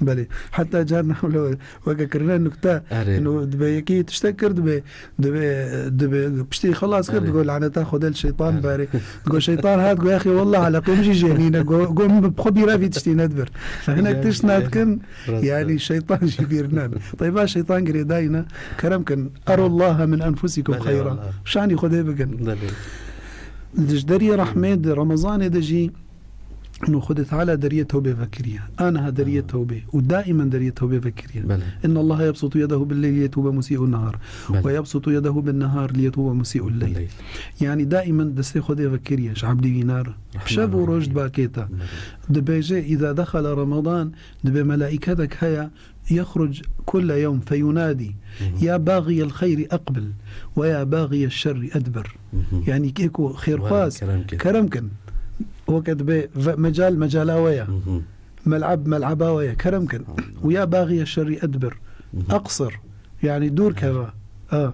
Belê. Heta carna wilo weke kirine nukte. Erê. Ino dibe yekî tiştek kir, dibe, dibe, dibe piştî xelas kir, Erê. digo laneta Xwedê li şeytan Erê. berê. Digo şeytan hat, go, "Yaxî, wallah, eleqê min jî jê nîne." Go, go, min bi xwe bîra vî tiştî nedibir. Hinek Geldi. tişt nadikin, Rast yanî e. şeytan jî bîr nen. Teyba şeytan girêdayne, kerem kin, "Erullaha min enfusikum Belê xeyra." wallah. Şanî Xwedê bikin. Belê. Di ji deriyê rehmê di Remezanê de jî, ino Xwedê Teala deriyê tewbê vekiriye. Aniha deriyê Ha. tewbê. Û daimen deriyê tewbê vekiriye. Belê. Inna Allaha yebsutu yedehu bil leyl liyetube musî'un nehar. Belê. Ve yebsutu yedehu bin nehar liyetube musî'ul leyl. Leyl. Yanî daimen destê Xwedê vekiriye. Ji ebdî wîna re. Rahman Şev û roj Rahîm. dibakê te. Belê. Dibêje, "Îza dexele Ramadan", dibê melaîketek heye, "Yexruc kulle yewm feyunadî, Mhm. ya baxiyel xeyrî eqbil, ve ya baxiyel şerrî edbir." Mhm. Yanî kê ku xêrxwaz, Were kerem kin. kerem kin. Weke dibê ve-, mecal, mecala we ye. Mhm. Mel'ab, mel'aba we ye. Kerem kin. Allah. Û ya baxiye şerî edbir. Mhm. Eqsir. Yanî dûr keve. Ha.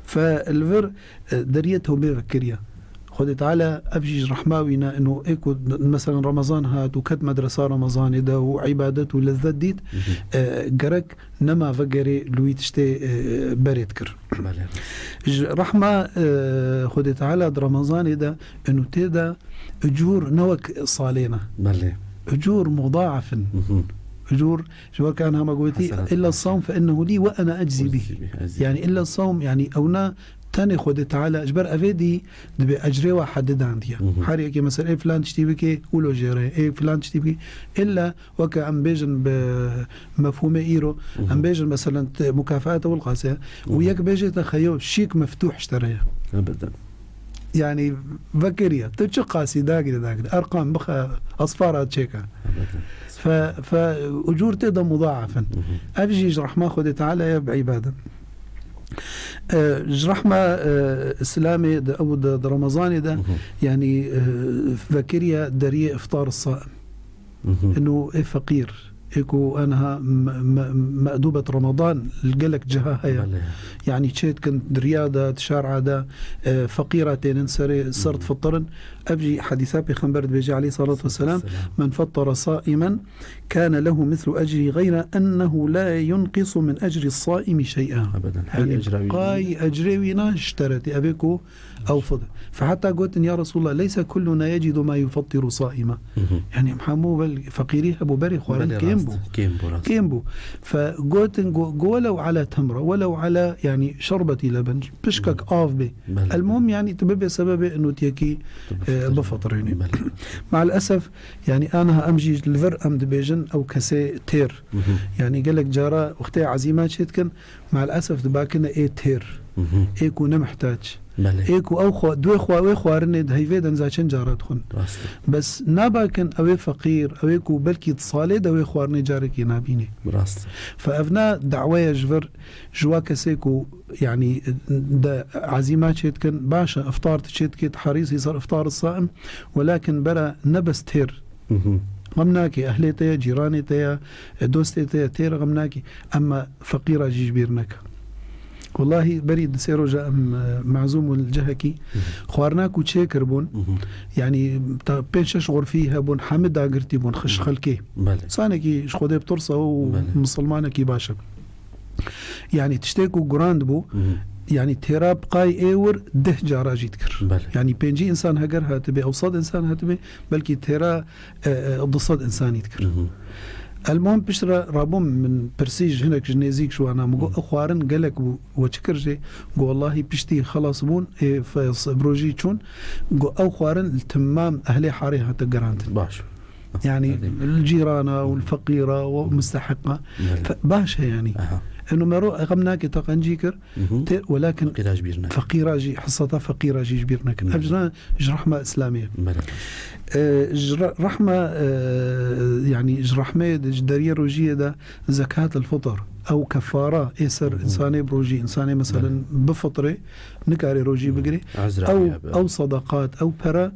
Fe li vir, e, deriyê tewbê vekiriye. Xwedê Teala ev jî ji rehma wî ne, ino ê ku, meselen, Remezan hat û ket medresa Remezanê de û îbadet û lezzet dît, Mhm. e, gerek nema vegerê li wî tiştê, e, berê dikir. Belê. Ji rehma, e, Xwedê Teala di Remezanê de, ino tê de icûr ne wek salê ne. Belê. Icûr mudaaf in. Mhm. Icûr, ji ber ke aniha me gotî, Hesenat. "Illa sawm fe innehu lî ve ene eczî bih." Eczî bih, eczî. Yanî illa sawm, yanî ew ne tenê Xwedê Teala, ji ber evê dî dibê ecrê we hedidandiye. Mhm. Her yekê mesela ê filan tiştî bike, wilo jê re, ê filan tiştî bike. Illa weke em bêjin bi mefhûmê îro, Mhm. em bêjin meselen te mukafata wil qase, û Mhm. yek bêje te xeyo şîk meftûh ji te re ye. Ebeden. Yanî vekiriye. Tu çi qasî dagire, dagire. Erqam bixe, asfara çêke. Ebeden. Fe, fe, ucûr tê de mudaaf in. Mhm. Ev jî ji rehma Xwedê Teala ye bi îbadet. E, ji rehma, e, Îslamê de, ew de, di Remezanê de, Mhm. yanî, e, vekiriye deriyê iftar saim. Mhm. Ino ê feqîr, ê ku aniha me-, me-, me'dûbet Ramadan li gelek ciha heye. Belê. Yanî çê dikin di riya de, di şer'a de, e, feqîra tênin serê ser difitirin. Ev jî hedîsa Pêxember dibêje aleyhissalatu vesselam, "Men fettara saimen kâne lehu mislu ecrî gayre ennehu la yunqisu min ecrî saimi şey'a." Ebeden. Yanî qay ecrê wî ne ji te re tê. Ev ê ku ew fid. Fe heta gotin, "Ya Resulallah, leyse kulluna yecidu ma yufettiru saima." Yanî hemû wel feqîrî hebû, berê xwarin kêm bû. Kêm bû, rast. Kêm bû. Fe gotin, go-, go welew ala temra, welew ala, yanî şerbetî leben, pişkek av bê. Belê. Elmuhim, yanî tu bibê sebebê enûtiyekî, e, bifitirînî. Belê. Maalesef, yanî aniha em jî li vir em dibêjin ew kesê têr. Yanî gelek cara wextê ezîma çê dikin, maalesef dibakine ê têr. Ê ku ne mihtac. Belê. Ê ku ew xwe, duê xwe, wê xwarinê di heyvê de niza çend cara dixwin. Rast e. Bes nabakin ew ê feqîr, ew ê ku belkî di salê de wê xwarinê carekê nabînê. Rast e. Fe ev ne daweya ji vir ji wa kesê ku, yanî, de ezîma çê dikin, baş e, iftar tu çê dikê, tu herîsî ser iftar saim, welakin bera ne bes têr. Xem nake, ehlê te ye, cîranê te ye, e, dostê te ye, têr xem nake. Emma feqîra jî ji bîr neke. Wellahî berî di sê roja em, e, mezûm û li cihekî xwarina ku çê kiribûn, yanî ta pênc şeş xurfî hebûn, hemî dagirtî bûn xi-, ji xelkê. Belê. Sanekî ji Xwedê bi tirsa û misilmanekî baş e. Yanî tiştê ku guran dibû, yanî têra bi qay ê wir deh cara jî dikir. Belê. Yanî pêncî însan heger hatibê, ew sed însan hatibê, belkî têra, e, e, du sed însanî dikir. Elmuhim piştre rabûm min pirsî ji hinek ji nêzîk ji wana, min got, "Ew xwarin gelek bû, we çi kir jê?" Got, "Wellahî piştî xelas bûn, ê, f-, s-, bi rojî çûn." Got, "Ew xwarin li temam ehlê harê hate gerandin." Baş. Yanî li cîrana û li feqîra û mustehiqa. Belê. Fe-, baş e yanî. Aha. Eno mero xem nake te qencî kir, tê, welakin feqîra ji bîr neke. Feqîra jî, hesata feqîra jî ji bîr nekin. Ev jina ji rehma Îslamê ye. Belê. E, ji re-, rehma, e, yanî ji rehmê de, ji deriyê rojiyê de zekat el fitr, ew kefara ê ser însanê bi rojî, însanê meselen bifitrê, nikarê rojî bigirê. Ew, ew sadaqat, ew pere,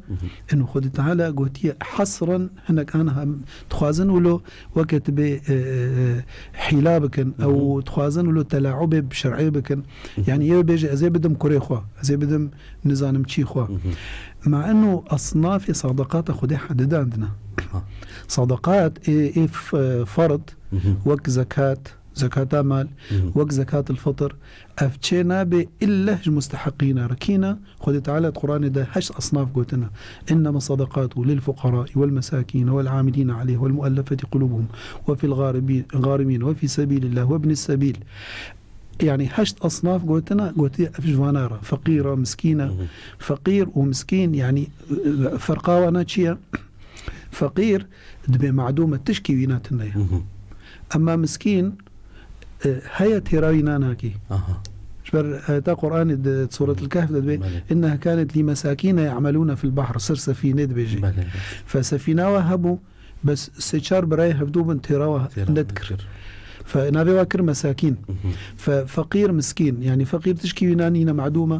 eno Xwedê Teala gotiye hesren hinek an hem dixwazin wilo weke tu bê, e, e, e, hîla bikin, ew dixwazin wilo telaubê bi şer'ê bikin. Yanî yê bêje, "Ez ê bidim kurê xwe, ez ê bidim nizanim çî xwe." Ma eno esnafê sadaqata Xwedê hedidandina. Sadaqat ê, ê f-, ferd, wek zekat, zekata mal, wek zekat el fitr, ev çê nabe illa ji musteheqîna re. Kîna? Xwedê Teala di Quranê de heşt esnaf gotina. "Innema sadaqatu lil fuqarai wal mesakîn wal amilîne aleyh wal muellefeti qulubuhum ve fil garibi-, garimîn ve fî sebîlillah ve ibnis sebîl." Yanî heşt esnaf gotina, gotiye ev ji vana re. Feqîr e, miskîn e. Feqîr û miskîn, yanî, e, ferqa wana çi ye? Feqîr dibê madûm e, tişkî wîna tune ye. Emma miskîn, e, heye têra wîna nakî. Aha. Ji ber ayeta Quranê di Suretul Kehf de dibê, "Inneha kanet li mesakîne ya'melûne fil bahr", ser sefînê dibêje. Belê. Fe sefîna we hebû, bes sê çar birayê hevdû bin têra we nedikir. Fe navê we kir mesakîn. Fe feqîr, miskîn. Yanî feqîr tişkî wîna nîne, madûm e.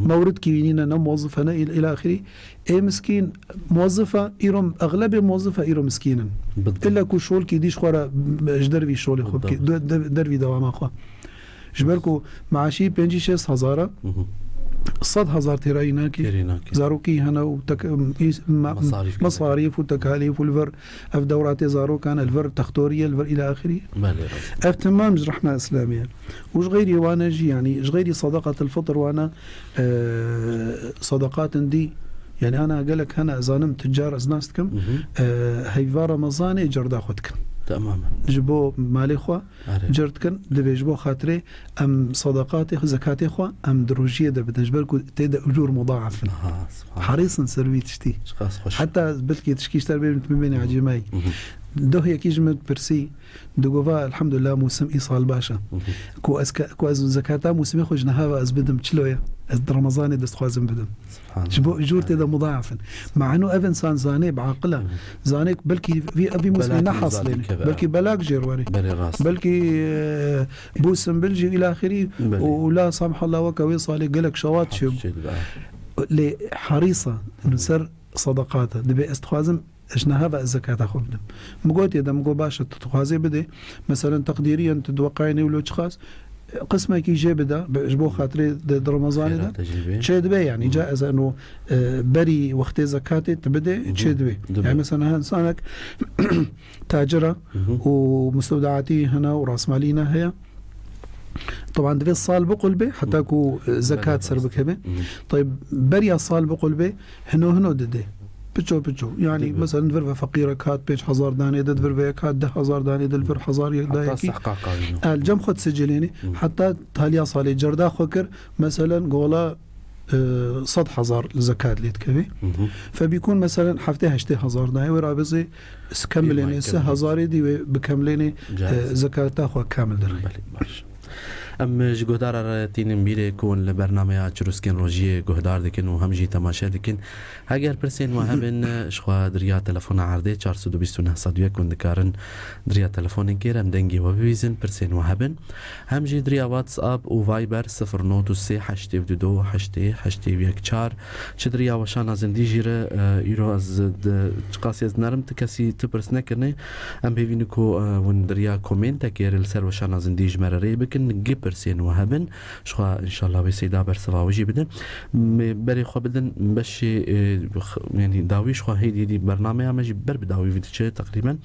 Mewridkî wî nîne, ne muwezif e, ne îl-, îla axirî. Ê miskîn, muwezif e, îro, exlebê muwezif e, îro miskîn in. Illa ku şolkî dî ji xwe re, ji dervî şolê xwe bike, de-, de-, dervî dewama xwe. Ji ber ku maaşî pêncî şêst hezar e, sed hezar têra wî nake. Zarokî hene û tek-, î-, ma-, mesarîf û tekalîf û li vir ev dewra tê zarokan e, li vir textorî ye, li vir îla axirî. Belê, rast. Ev temam ji rehma Îslamê ye. Û ji xeyrî wane jî, yanî ji xeyrî sadaqatil fitr wane, e, sadaqatin dî, yanî ana gelek hene, ez zanim, tucar ez nas dikim, e, heyva Remezanê cerda xwe dikin. Temamen. Ji bo malê xwe cer dikin, dibê ji bo xatirê em sadaqatê xwe, zekatê xwe em di rojiyê de bidin. Ji ber ku tê de ecûr mudaaf in. Aha, subhanallah. Herîs in ser vî tiştî. Çiqas xweş. Heta belkî tişkî ji te re bêjim, tu bibênî ecêmayî. Doh yekî ji min pirsî, Digova, elhamdulillah, mûsim îsal baş e. Ku ez ke-, ku ez zekata mûsimê xwe ji niha ve ez bidim, çilo ye? Ez di Remezanê dest dixwazim bidim. Subhanallah. Ji bo ecûr tê de mudaaf in. Ma eno ev însan zanê, bi aqil e. Zanê ku belkî vî, vî mûsimê nehasilê. Belkî belak jêr werê. Belê, rast. Belkî, e, bû simbil jî îla axirî. Belê. Û, û la samhallah weke wê salê gelek şewat çêbû. Lê herîs e, li ser sadaqat e. Dibê ez dixwazim Ez ji niha ve ez zekata xwe bidim. Min gotiye de, min got, "Baş e, tu dixwazê bidê. Meselen, teqdîriyen tu diweqayê nêwlo çiqas, qismekî jê bide, bi-, ji bo xatirê di, di Remezanê de." Xêra te jê bê. Çê dibe, yani, Hı. ca ez eno, e, berî wextê zekatê tu bidê, Hı hı. çê dibe. Dibe. Yani, mesela, niha insanek tacir e Hı hı. û mistewdaatî hene û rasmalî ne heye. Taban divê sal biqul bê, heta Hı. ku, e, zekat Belê, ser rast. bikeve. Hı hı. Tayyib, beriya sal biqul bê, hino hino dide. Piço piço. Yani, Dibe. mesela, vir ve feqîrek hat pênc hezar danê de, vir ve yek hat deh hezar danê de, vir hezar yek Heta dayekî. sehqa qavîno. El cem xwe sicilênî. Hı. Heta taliya salê cerda xwe kir, mesela, gola, e, sed hezar zekat lê dikeve. Hı hı. Febîkûn, mesela, heftê heştê hezar dayê, wê rabizê, Kemlênê Kêmay se kemlênê. hezarê dî wê bi kemlênê, Caiz. e, zekata xwe kamil derxî. Belê, baş. Em ji guhdara re tînin bîrê ku hûn li bernameya Çirûskên Rojiyê guhdar dikin û hem jî temaşe dikin. Heger pirsên we hebin, ji xwe diriya telefona erdê çar sed û bîst û neh sed û yek hûn dikarin diriya telefonên kêr em dengê we bibîzin, pirsên we hebin. Hem jî diriya WhatsApp û Viber sifir not û sê heştê û du heştê heştê û yek çar. Çi diriya weşana zindî jî re, e, îro ez di, çiqas ez nerim ti kesî ti pirs nekirine. Em hêvî ne ku, e, hûn diriya komentekê re li ser weşana zindî ji me re rê bikin. Gi pirsên we hebin. Ji xwe înşallah wê seyda bersiva we jî bidin. Me berê xwe bidin beşê, e, x-, yanî dawî ji xwe hêdî hêdî bernameya me jî ber bi dawî vê diçe teqrîben.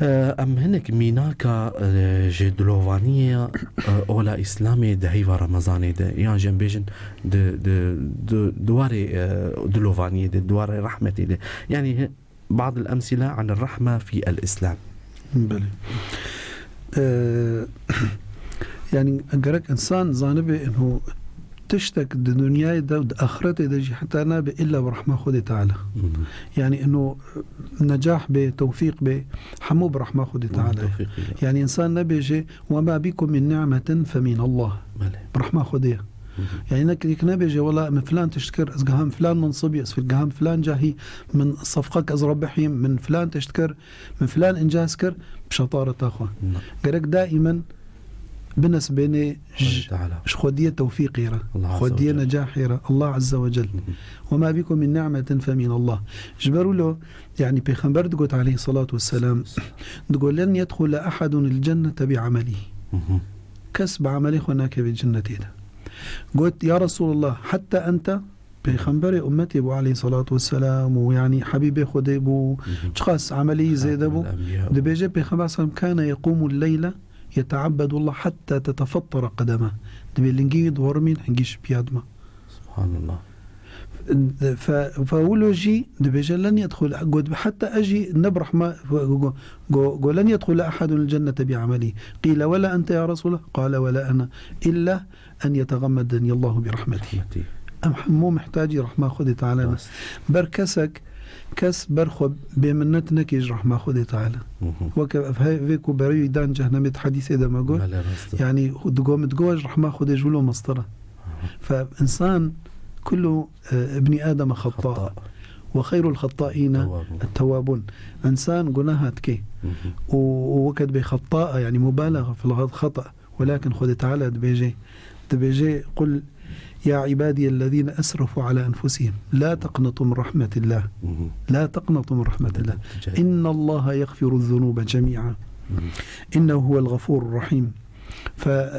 E, em hinek mînaka, e, ji dilovaniyê, e, ola Îslamê di heyva Remezanê de, yan jî em bêjin di, di, di, di warê, e, dilovaniyê de, di warê rehmetê de. Yanî hi-, بعض الأمثلة عن الرحمة في الإسلام. Belê. E, yani gerek insan zanibe ino tiştek di dinyayê de û di axiretê de jî heta nabe illa bi rehma Xwedê Teala. Hı hı. Yani ino necah bê, tewfîq bê, hemû bi rehma Xwedê Hı, Teala ye. tewfîq ye. Yani insan nebêje, "Ve ma bikum min ni'metin fe min Allah." Belê. Bi rehma Xwedê ye. Hı hı. Yani ne, yek nebêje, "Wela min filan tişt kir, ez giham filan mensibî, ez giham filan cahî, min sefqek ez rebihîm, min filan tişt kir, min filan incaz kir," bi şetareta xwe. Na. Gerek daîmen binesbênê Xwedê ji, Teala. ji Xwediyê tewfîqê re, Allah Azze Xwediyê ve Celle. necahê re, Allah Azze ve Cel. Hı hı. "Ve ma bikum min ni'metin fe min Allah." Ji ber wilo, yani Pêxember digot aleyhissalatu vesselam, digot, "Len yedxule ahadun il cennete bi amelihi." Hı hı. Kes bi amelê xwe nakeve cennetê de. Got, "Ya Resulallah, hatta ente?" Pêxemberê ummetê bû aleyhissalatu vesselam û yani Habîbê Xwedê bû, Hı hı. çiqas amelî zêde bû. Hatemul enbiya. Dibêje Pêxember sallam, "Kâne yekûmul leyle yeteabbedullah hatta tetefattara qedeme." Dibê lingî wî dihorimîn hingî şipiya dima. Subhanallah. Fe, fe wilo jî dibêje, "Len yedxul", got, "Heta ez jî ne bi rehma", go, go, go, "Len yedxule ahadun il cennete bi amelî." Qîle, "Wela ente ya Resulallah?" Qale, "Wela ene." "Illa en yetegammedeniyallahu bi rahmetî." Rahmetî. Em hemû mihtacî rehma Xwedê Teala ne. Rast. Ber kesek, kes ber xwe bêminnet neke ji rehma Xwedê Teala. Hı hı. Weke ev he-, vê ku berî dan cehnemê di hedîsê de me got. Belê, rast e. Yani, digo min digo ji rehma Xwedê ji wilo mestir e. Hı hı. Fe insan kullu, e, ibnî Adem xeta. Xeta. Ve xeyrul xetaîne Tewwabun. et-tewwabun. Însan gunaha dike. Hı hı. Û, û weke dibê xeta, yani mubalaxa fil xeta. Welakin Xwedê Teala dibêje, dibêje, "Qul ya ibadiyellezîne esrefu ala enfusihim, la teqnetu min rahmetillah. Mhm. La teqnetu min rahmetillah. Ticaret. İnnallaha yagfiru zunuba cemi'a. Mhm. İnnehu huvel gafurur rahim." Fe,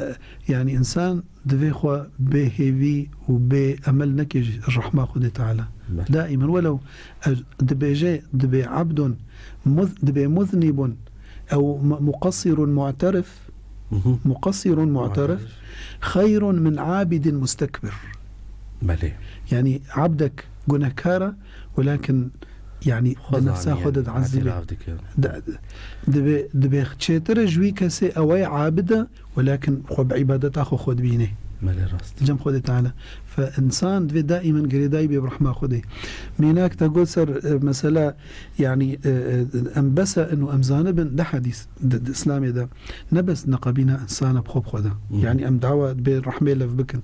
yani, insan divê xwe bê hêvî û bê emel neke ji rehma Xwedê Teala. Belê. Daimen, welew ez dibêje, dibê abdun, muz-, dibê muznibun, ew mu-, muqassirun mu'terif, Mhm. muqassirun mu'terif, Mu'terif. Xeyrun min abidin mustekbir. Belê. Yani, abdek gunehkar e, welakin, yani, Xwe di nefsa zanî, xwe de yani, diezibê. Îtiraf dike. De-, dibê, dibê çêtir e ji wî kesê ew ê abid e, welakin xwe bi îbadeta xwe xwe dibîne. Belê, rast. Cem Xwedê Teala. Fe insan divê daimen girêdayî bê bi rehma Xwedê. Mînak te got ser, e, mesela, yani, e, e, em bes e inu em zanibin di hedîs di, di Îslamê de ne bes neqebîna insana bi xwe bi xwe de. Hı hı. Yani em dawa bê rehmê lev bikin.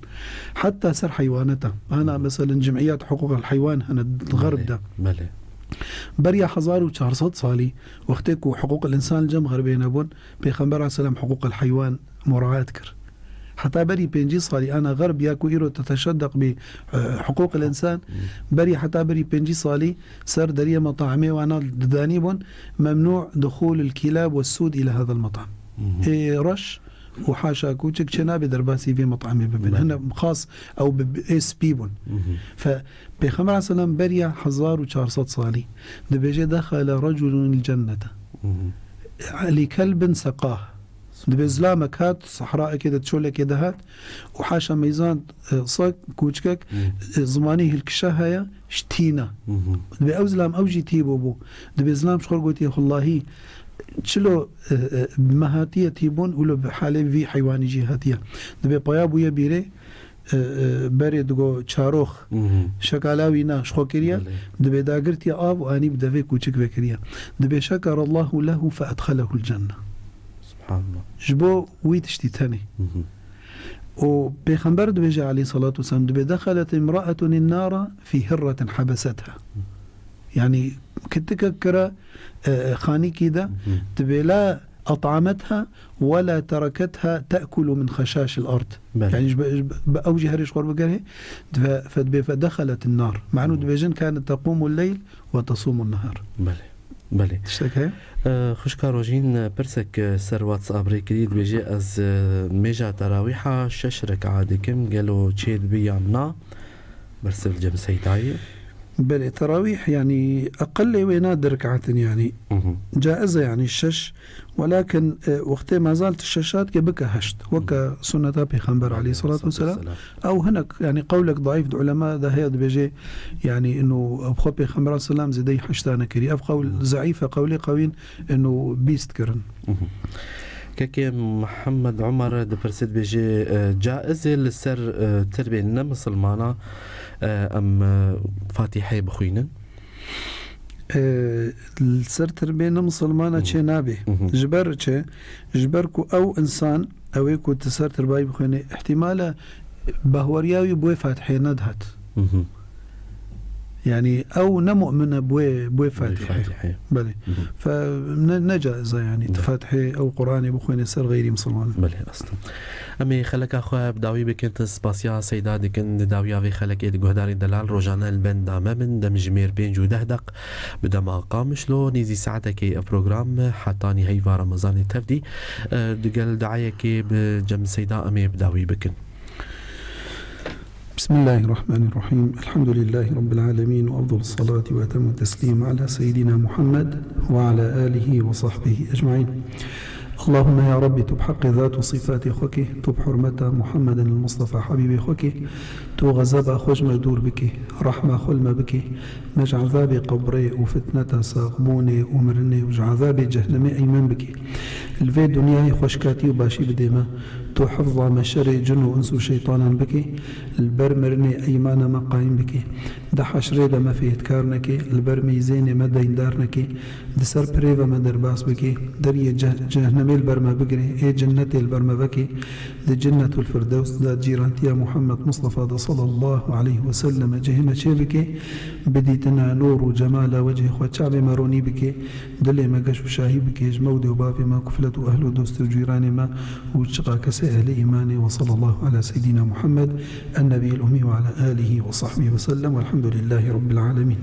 Heta ser heywaneta. Ana, Hı hı. mesela cimiyet huquq el heywan hene di Belê, Xerb de. belê. Beriya hezar û çar sed salî, wextê ku huquq el insan li cem Xerbê nebûn, Pêxember aleyhisselam huquq el heywan muraet kir. Heta berî pêncî salî, ana xerb ya ku îro teteşeddeq bi, e, hiqûqil însan, berî heta berî pêncî salî ser deriyê metaimê wana didanî bûn, "Memnû duxûlul kilab ve sûd île hadal metam." Ê reş û haşa kûçik çê nabe derbasî vê metamê bibin. Belê. Hine xas ew bi, bi, ê spî bûn. Fe, Pêxember aleyhisselam beriya hezar û çar sed salî dibêje, "Dexele reculun il cennete li kelbin seqah." Dibê zilamek hat, sehraekê de, çolekê de hat û haşa meyzand, e, sek, kûçkek, e, zimanî hilkişe heye, ji tîna. Dibê ew zilam, ew jî tî bû bû. Dibê zilam ji xwe gotiye, "Hullahî, çilo, e, e, me hatiye tîbûn û lo bi halê vî heywanî jî hatiye." Dibê paya bûye bîrê, e, e, berê digo çarox, şekala wî na ji xwe kiriye, Belê. Dibê dagirtiye av û anî bi devê kûçik vekiriye. Dibê, "Şekerallahu lehu fe edxelehul cenne." Subhanallah. Ji bo wî tiştî tenê. Û Pêxember dibêje aleyhissalatu vesselam, dibê, "Dexelet imraetun innara fi hirretin habesetha." Yani kitikek kira, e, e, xanîkî de, dibê, "La at'ametha ve la tereketha te'kulu min xeşaşil ard." Belê. Yani ji be, ji be, ew jî herê ji xwe bigerê, dibe, fe dibê, "Fe dexelet nar." Manu dibêjin, "Kanet tequmul leyl ve tasumun nehar." Belê. Belê. Tiştek heye? E, xwişka Rojîn, e, pirsek, e, ser WhatsApp rê kirî, dibêje, "Ez, e, mêja terawîha şeş reka dikim, gelo çê dibi yan na?" Bersiv li cem Seydayê. Belê, terawîh, yanî, eqilê wê na du rekatin, yanî. Caiz e, yanî, şeş. Welakin, e, wextê mezal tu şeş hat ke bike heşt. Weke sunneta Pêxember aleyhissalatu vesselam. Ew hinek, yanî, qewlek daîf di ulema de heye dibêje, yanî, ino, ev xwe Pêxember aleyhisselam zêdeyî heşta nekirî. Ev qewl zeîf e, qewlê qewîn, ino, bîst kirin. Kekê Mihemed Omer dipirse, dibêje, e, caiz e li ser, e, tirbê ne misilmana, e, em, e, Fatîheyê bixwînin? E, li ser tirbê ne misilmana çê nabe. Ji ber çi? Ji ber ku ew însan, ew ê ku tu ser tirbayî bixwînî, îhtîmal e behweriya wî bi wê Fatîhê nedihat. Yani ew ne mu'min e bi wê, bi wê Fatîhê. Fatîhê. Belê. Fe ne, ne caiz e yani. Belê. Fatîhê ew Qur'anê bixwînê ser xeyrî misilman. Belê, aslan. Em ê xeleka xwe bi dawî bikin, spasiya Seyda dikin. Di dawiya vê xelekê di guhdarên delal rojane li benda me bin, demjimêr pênc û deh deq. Bi dema Qamişlo, nêzî saetekê ev program heta nîheyva Remezanê tevdî, e, digel duayekê bi cem Seyda em ê bi dawî bikin. بسم الله الرحمن الرحيم. الحمد لله رب العالمين، وأفضل الصلاة وأتم التسليم على سيدنا محمد وعلى آله وصحبه أجمعين. اللهم يا رب، تو بحق ذات وصفات خوكي، تو بحرمة محمد المصطفى حبيب خوكي، تو غضب خوش ما دور بكي، رحمة خل ما بكي، مج عذاب قبري وفتنة ساقبوني ومرني وج عذاب جهنمي أيمن بكي. الفي دنياي خوشكاتي وباشي بديما، تو حفظا ما شري جن وإنس وشيطانا بكي، البر مرني أيمانا ما قايم بكي. Di heşrê de me fêhtkar nekê, li ber mîzênê me deyndar nekê, di ser pirê ve me derbas bikê, deriyê ceh-, cehennemê li ber me bigirê, ê cennetê li ber me vekê, di Cennetul Firdews de cîrantiya Muhammed Mustafa de sallallahu aleyhi ve selleme cihê me çê bikê, bi dîtina nûr û cemala wecihê xwe çavê me ronî bikê, dilê me geş û şahî bikê, ji mewdê û bavê me, kuflet û ehl û dost û cîranê me û çiqa kesê ehlê îmanê. Ve sallallahu ala seyyidina Muhammed, en-nebiyil ummî ve ala alihi ve sahbihi ve sellem. Velhamdülillahi Rabbil alemin.